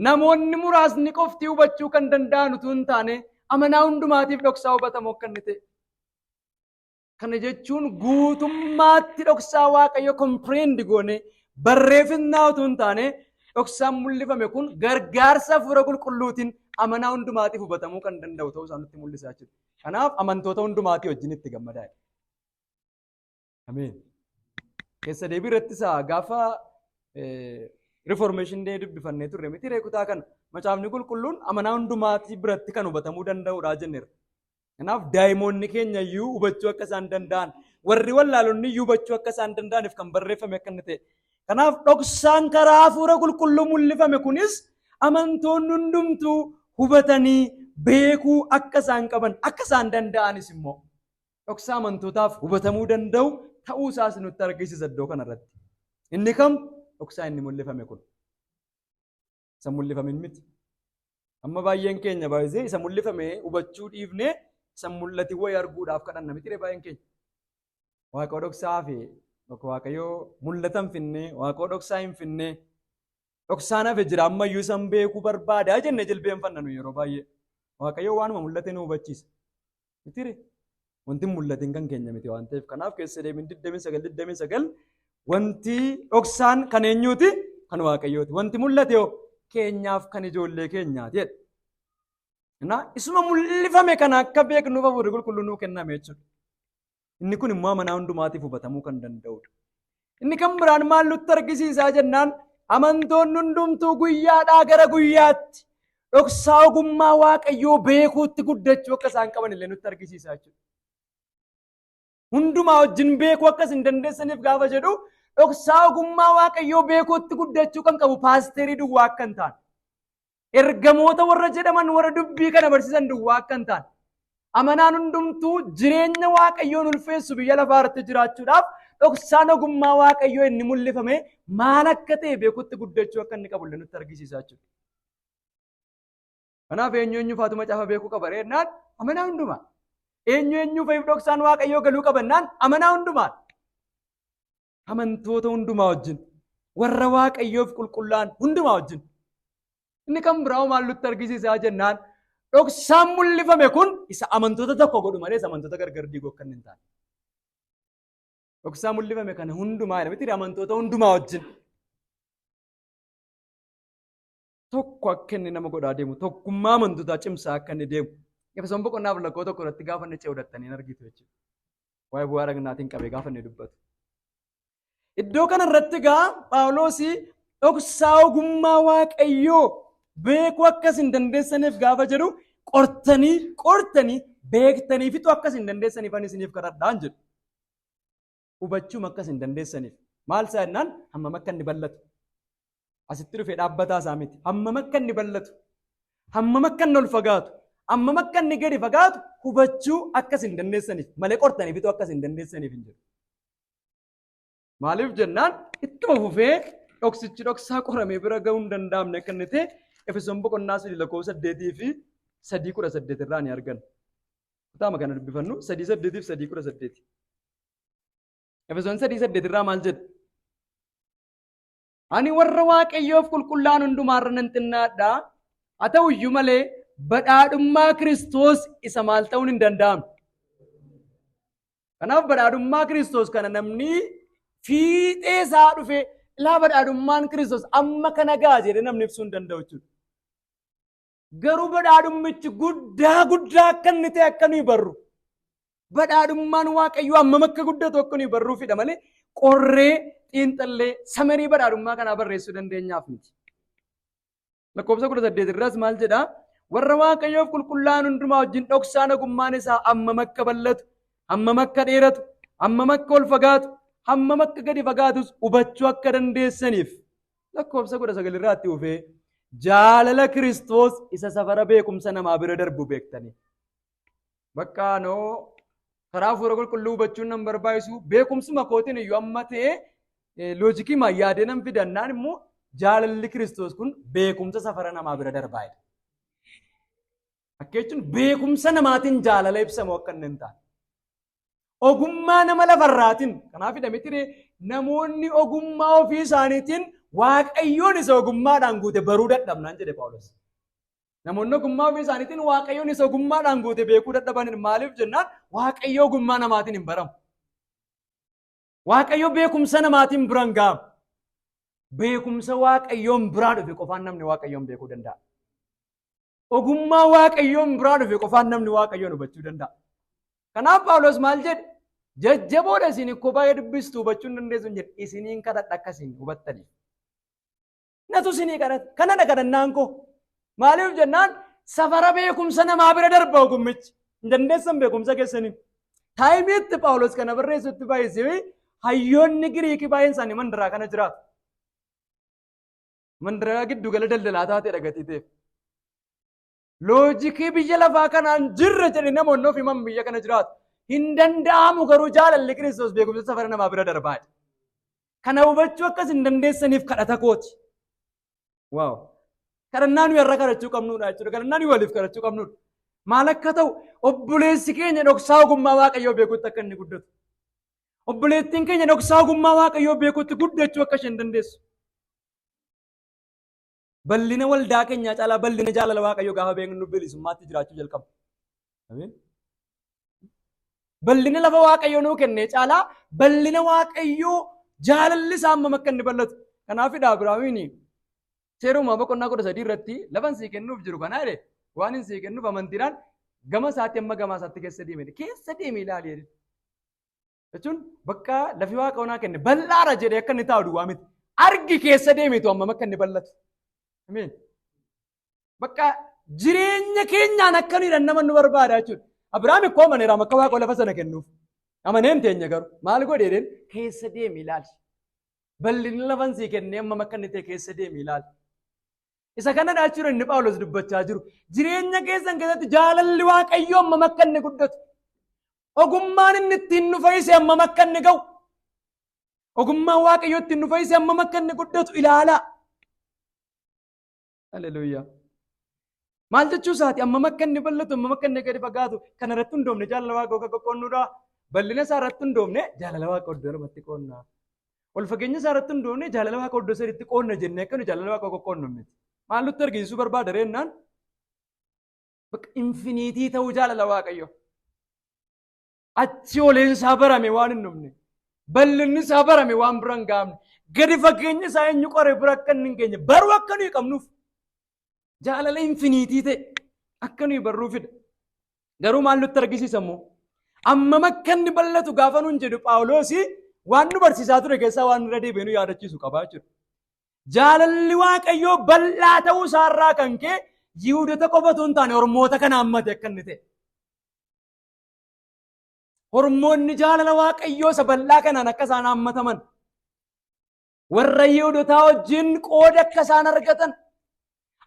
namoonni muraasni qofti hubachuu kan danda'an utuu hin taane amanaa hundumaatiif dhoksaa hubatamu akka inni ta'e. Kana jechuun guutummaatti dhoksaa Waaqayyo comprehend goone barreeffannaa utuu hin taane dhoksaan mul'ifame kun gargaarsa hafuura qulqulluutiin amanaa hundumaatiif hubatamuu kan danda'u ta'uu isaa nutti mul'isaa jechuudha. Kanaaf amantoota hundumaatii wajjin itti gammadaa. Ameen. Keessa deebii irratti isaa gaafa Reformation Day dubbifannee turre miti kutaa kana macaafni qulqulluun amanaa hundumaatii biratti kan hubatamuu danda'udha jenneera. Kanaaf daa'imoonni keenya iyyuu hubachuu akka isaan danda'an, warri wallaalonni iyyuu hubachuu akka isaan danda'aniif kan barreeffame akka inni ta'e. Kanaaf dhoksaan karaa hafuura qulqulluu mul'ifame kunis amantoonni hundumtuu hubatanii beekuu akka isaan qaban, akka isaan danda'anis immoo dhoksaa amantootaaf hubatamuu danda'u ta'uu isaas nutti argisiisa iddoo kanarratti. Inni kam dhoksaa inni mul'ifame kun? Isa mul'ifamin miti. Amma baay'een keenya baay'ee isa mul'ifame hubachuu dhiifnee isa mul'ati wayii arguudhaaf kadhanna miti baay'een keenya. Waaqa dhoksaa fi Waaqayyoo mul'ata hin finnee, Waaqa dhoksaa hin finnee, dhoksaan hafe jira ammayyuu isan beekuu barbaadaa jenne jilbeenfanna nu yeroo baay'ee. Waaqayyo waanuma mul'ate nu hubachiisa. Miti wanti mul'atin kan keenya miti waan ta'eef kanaaf keessa deebiin 29 29 wanti dhoksaan kan eenyuuti? Kan Waaqayyooti. Wanti mul'ate hoo keenyaaf kan ijoollee keenyaati jedha. Kanaaf isuma mul'ifame kana akka beeknuuf hafuurri qulqulluun nuu kenname jechuudha. Inni kun immoo amanaa hundumaatiif hubatamuu kan danda'udha. Inni kan biraan maal nutti argisiisaa jennaan amantoonni hundumtuu guyyaadhaa gara guyyaatti dhoksaa ogummaa Waaqayyoo beekuutti guddachuu akka isaan qaban illee nutti argisiisaa jechuudha. Hundumaa wajjin beekuu akkas hin dandeessaniif gaafa jedhu dhoksaa ogummaa Waaqayyoo beekuutti guddachuu kan qabu paasterii duwwaa akka hin taane, ergamoota warra jedhaman warra dubbii kana barsiisan duwwaa akka hin taane, amanaan hundumtuu jireenya Waaqayyoon ulfeessu biyya lafaa irratti jiraachuudhaaf dhoksaan ogummaa Waaqayyoo inni mul'ifame maal akka ta'e beekuutti guddachuu akka inni qabu illee nutti argisiisaa jechuudha. Kanaaf eenyu eenyu faatu macaafa beekuu qaba jennaan amanaa hundumaa. Eenyu eenyu fa'iif dhoksaan Waaqayyoo galuu qabannaan amanaa hundumaa. Amantoota hundumaa wajjin warra Waaqayyoof qulqullaa'an hundumaa wajjin. Inni kan biraa maal nutti argisiisaa jennaan dhoksaan mul'ifame kun isa amantoota tokko godhu malee isa amantoota gargar diiguu akka inni hin taane. Dhoksaa mul'ifame kana hundumaa miti amantoota hundumaa wajjin. Tokko akka inni nama godhaa deemu tokkummaa amantootaa cimsaa akka inni deemu. Efesoon boqonnaa 4 lakkoofsa 1 irratti gaafa inni ce'u dattanii hin argitu jechuudha. Waa'ee bu'aa dhagnaatiin qabee gaafa inni dubbatu. Iddoo kana irratti egaa Phaawulos dhoksaa ogummaa Waaqayyoo beekuu akkas hin dandeessaniif gaafa jedhu qortanii qortanii beektanii fixuu akkas hin dandeessaniif ani isiniif kadhadhaan jedhu. Hubachuum akkas hin dandeessaniif. Maal isaa jennaan hammam akka inni bal'atu. Asitti dhufee dhaabbataa isaa miti. Hammam akka inni bal'atu. Hammam akka inni ol fagaatu. Hammam akka inni gadi fagaatu hubachuu akkas hin dandeessaniif malee qortanii fixuu akkas hin dandeessaniif hin jedhu. Maaliif jennaan ittuma fufee dhoksichi dhoksaa qoramee bira ga'uu hin danda'amne akka inni ta'e Efesoon boqonnaa 3 lakkoofsa 8 fi 3 18 irraa ni arganna. Kutaama kana dubbifannu 3 8 fi 3 18. Efesoon 3 8 irraa maal jedha? Ani warra Waaqayyoof qulqullaa'an hundumaarra nan xinnaadha. Haa ta'u iyyuu malee badhaadhummaa Kiristoos isa maal ta'uun hin danda'amne. Kanaaf badhaadhummaa Kiristoos kana namni fiixee isaa dhufe ilaa badhaadhummaan Kiristoos amma kana ga'a jedhee namni ibsuu hin danda'u jechuudha. Garuu badhaadhummichi guddaa guddaa akka inni ta'e akka nuyi barru. Badhaadhummaan Waaqayyoo hammam akka guddatu akka nuyi barruufidha malee qorree xiinxallee summary badhaadhummaa kanaa barreessuu dandeenyaaf miti. Lakkoofsa 18 irraas maal jedhaa? Warra Waaqayyoof qulqullaa'an hundumaa wajjin dhoksaan ogummaan isaa hammam akka bal'atu, hammam akka dheeratu, hammam akka ol fagaatu, hammam akka gadi fagaatus hubachuu akka dandeessaniif. Lakkoofsa 19 irraatti dhufee jaalala Kiristoos isa safara beekumsa namaa bira darbu beektanii. Bakka noo karaa hafuura qulqulluu hubachuun nan barbaachisu, beekumsuma kootiin iyyuu amma ta'e loojikii yaadee nan fidannaan immoo jaalalli Kiristoos kun beekumsa safara namaa bira darbaa jedha. Akka jechuun beekumsa namaatiin jaalala ibsamu akka inni hin taane. Ogummaa nama lafarraatiin, kanaaf hidhamiti, namoonni ogummaa ofii isaaniitiin Waaqayyoon isa ogummaadhaan guute baruu dadhabnaan jedhe Phaawulos. Namoonni ogummaa ofii isaaniitiin Waaqayyoon isa ogummaadhaan guute beekuu dadhaban. Maaliif jennaan, Waaqayyo ogummaa namaatiin hin baramu. Waaqayyo beekumsa namaatiin bira hin ga'amu. Beekumsa Waaqayyoon biraa dhufe qofaan namni Waaqayyoon beekuu danda'a. Ogummaa Waaqayyoon biraa dhufe qofaan namni Waaqayyoon hubachuu danda'a. Kanaaf Phaawulos maal jedhe? Jajjaboodha isin ikkoo baay'ee dubbistu, hubachuu hin dandeessu hin jedhe. Isiniin kadhadha akkasiin hubattaniif. Natu isinii kadhata. Kanadha kadhannaan koo. Maaliif jennaan, safara beekumsa namaa bira darba ogummichi. Hin dandeessan beekumsa keessaniin. Timeitti Phaawulos kana barreessutti baay'isee hayyoonni Giriikii baay'een isaanii mandaraa kana jiraatu. Mandaraa giddugala daldalaa taatedha gatii ta'eef. Loojikii biyya lafaa kanaan jirra jedhe namoonni of himan biyya kana jiraatu. Hin danda'amu, garuu jaalalli Kiristoos beekumsa safara namaa bira darbaadha. Kana hubachuu akkas hin dandeessaniif kadhata kooti. Wow! Kadhannaa nuyi har'a kadhachuu qabnudha jechuudha. Kadhannaa nuyi waliif kadhachuu qabnudha. Maal akka ta'u, obboleessi keenya dhoksaa ogummaa Waaqayyoo beekutti akka inni guddatu. Obboleettiin keenya dhoksaa ogummaa Waaqayyoo beekutti guddachuu akka isheen dandeessu. Bal'ina waldaa keenyaa caalaa bal'ina jaalala Waaqayyoo gaafa beeknu bilisummaatti jiraachuu jalqaba. Bal'ina lafa Waaqayyoo nuu kennee caalaa bal'ina Waaqayyoo, jaalalli isaa hammam akka inni bal'atu. Kanaafidha Abiraamiin seeruma boqonnaa 13 irratti lafan sii kennuuf jiru kanaa jedhe, waan hin sii kennuuf amantiidhaan gama isaatti amma gama isaatti keessa deeme, keessa deeme ilaali jedhe. Jechuun bakka lafi Waaqa onaa kenne bal'aadha jedhee akka inni taa'u duwwaa miti. Argi, keessa deemetu hammam akka inni bal'atu. Ameen. Bakka jireenya keenyaan akka nuyi nama nu barbaada jechuudha. Abiraam ikkoo amaneera akka Waaqa lafa sana kennuuf. Amaneen teenya garuu maal godhe jedheen? Keessa deemi ilaali. Bal'inni lafan sii kennee hammam akka inni ta'e keessa deemi ilaali. Isa kanadha jechuudha inni Phaawulos dubbachaa jiru. Jireenya keessan keessatti jaalalli Waaqayyoo hammam akka inni guddatu. Ogummaan inni ittiin nu fayyise hammam akka inni ga'u. Ogummaan Waaqayyoo ittiin nu fayyise hammam akka inni guddatu ilaalaa. Haleluuyaa. Maal jechuu isaati? Hammam akka inni bal'atu, hammam akka inni gadi fagaatu kana irratti hundoofne jaalala Waaqayyoo akka qoqqoonnuudha. Bal'ina isaa irratti hundoofne jaalala Waaqayyoo iddoo lamatti qoonna. Ol fageenya isaa irratti hundoofne jaalala Waaqayyoo iddoo sadiitti qoonna jennee akka nu jaalala Waaqayyoo qoqqoonnu miti. Maal nutti argisiisuu barbaada reennaan? Bakka infinity ta'uu jaalala Waaqayyoo. Achi oleen isaa barame waan hin dhumne. Bal'inni isaa barame waan bira hin gahamne. Gadi fageenyi isaa eenyu qore bira akka inni hin geenye baruu akka nuyi qabnuuf. Jaalala infinity ta'e akka nuyi barruufidha. Garuu maal nutti argisiisa immoo? Ammam akka inni bal'atu gaafa nuun jedhu Phaawulos waan nu barsiisaa ture keessaa waan irra deebi'ee nu yaadachiisu qabaa jechuudha. Jaalalli Waaqayyoo bal'aa ta'uu isaarraa kan ka'e Yihudoota qofa otoo hin taane Ormoota kana hammate akka inni ta'e. Ormoonni jaalala Waaqayyoo isa bal'aa kanaan akka isaan hammataman, warra Yihudotaa wajjin qooda akka isaan argatan,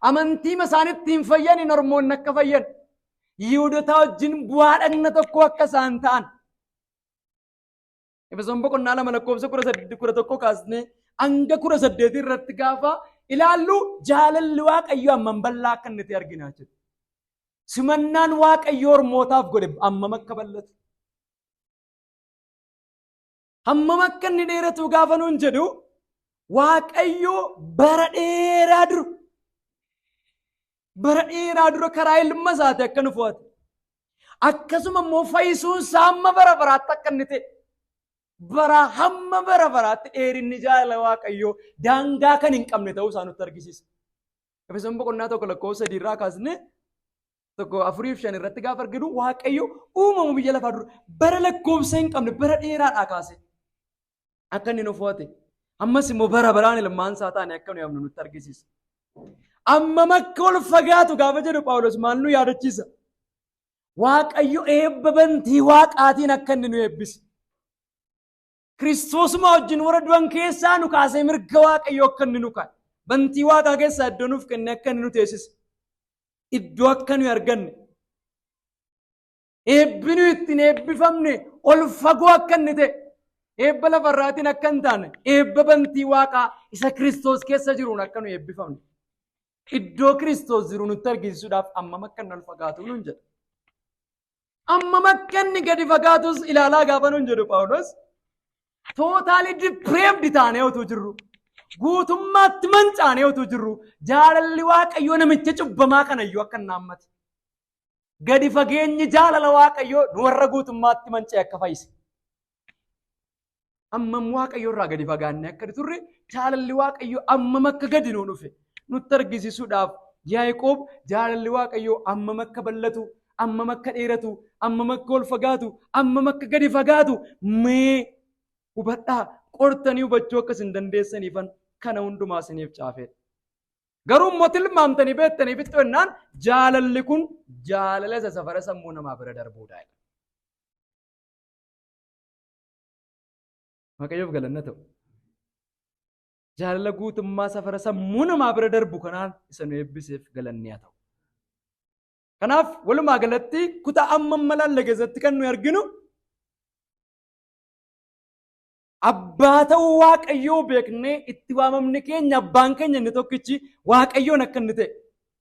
amantiima isaan ittiin fayyaniin Ormoonni akka fayyan, Yihudotaa wajjin bu'aa dhagna tokko akka isaan ta'an. Efesoon boqonnaa 2 lakkoofsa 18, 11 kaasnee hanga 18 irratti gaafa ilaallu jaalalli Waaqayyoo hammam bal'aa akka inni ta'e argina jechuudha. Simannaan Waaqayyoo Ormootaaf godhe hammam akka bal'atu. Hammam akka inni dheeratu gaafa nuun jedhu, Waaqayyo bara dheeraa dura karaa ilma isaati akka nu fo'ate. Akkasuma immoo fayyisuun isaa hamma bara baraatti akka inni ta'e. Bara hamma bara baraatti dheerinni jaalala Waaqayyoo daangaa kan hin qabne ta'uu isaa nutti argisiisa. Efesoon boqonnaa 1 lakkoofsa 3 irraa kaasnee 1, 4 fi 5 irratti gaafa arginu, Waaqayyo uumamu biyya lafaa dura bara lakkoofsa hin qabne, bara dheeraadhaa kaase akka inni nu fo'ate. Ammas immoo bara baraan ilmaan isaa taane akka nuyi amnu nutti argisiisa. Ammam akka ol fagaatu gaafa jedhu Phaawulos maal nu yaadachiisa? Waaqayyo eebba bantii waaqaatiin akka inni nu eebbise. Kiristoosuma wajjin warra du'an keessaa nu kaasee mirga Waaqayyoo akka inni nu kaa'e. Bantii waaqaa keessaa iddoo nuuf kenne akka inni nu teessise. Iddoo akka nuyi arganne. Eebbi nuyi ittiin eebbifamne ol fagoo akka inni ta'e. Eebba lafarraatiin akka hin taane eebba bantii waaqaa isa Kiristoos keessa jiruun akka nuyi eebbifamne. Iddoo Kiristoos jiru nutti argisiisuudhaaf ammam akka inni ol fagaatu nuun jedha. Ammam akka inni gadi fagaatus ilaalaa gaafa nuun jedhu Phaawulos totally depraved taanee utuu jirru, guutummaatti mancaanee utuu jirru, jaalalli Waaqayyoo namicha cubbamaa kanayyuu akka inni haammate. Gadi fageenyi jaalala Waaqayyoo nu warra guutummaatti manca'e akka fayyise. Ammam Waaqayyoo irraa gadi fagaannee akka turre, jaalalli Waaqayyoo ammam akka gadi nuu dhufe nutti argisiisuudhaaf Yaaqoob jaalalli Waaqayyoo ammam akka bal'atu, ammam akka dheeratu, ammam akka ol fagaatu, ammam akka gadi fagaatu mee hubadhaa, qortanii hubachuu akkas hin dandeessaniifan kana hundumaa isiniif caafedha. Garuu immoo tilmaamtanii beektanii fixxu jennaan jaalalli kun jaalala isa safara sammuu namaa bira darbuudha. Waaqayyoof galanna ta'u. Jaalala guutummaa safara sammuu namaa bira darbu kanaan isa nu eebbiseef galanni haa ta'u. Kanaaf walumaa galatti kutaa amma amma laalle keessatti kan nuyi arginu abbaa ta'uu Waaqayyoo beeknee itti waamamni keenya abbaan keenya inni tokkichi Waaqayyoon akka inni ta'e,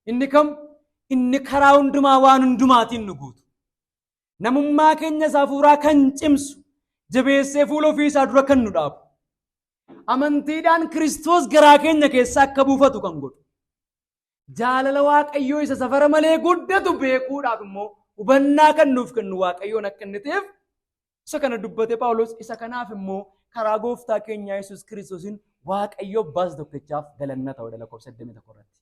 inni kam inni karaa hundumaa waan hundumaatiin nu guutu, namummaa keenya isa hafuuraa kan cimsu, jabeessee fuula ofii isaa dura kan nu dhaabu, amantiidhaan Kiristoos garaa keenya keessa akka buufatu kan godhu, jaalala Waaqayyoo isa safara malee guddatu beekuudhaaf immoo hubannaa kan nuuf kennu Waaqayyoon akka inni ta'eef isa kana dubbate Phaawulos. Isa kanaaf immoo karaa gooftaa keenyaa Yesuus Kiristoosiin Waaqayyo abbaas tokkichaaf galanna ta'udha lakkoofsa 21 irratti.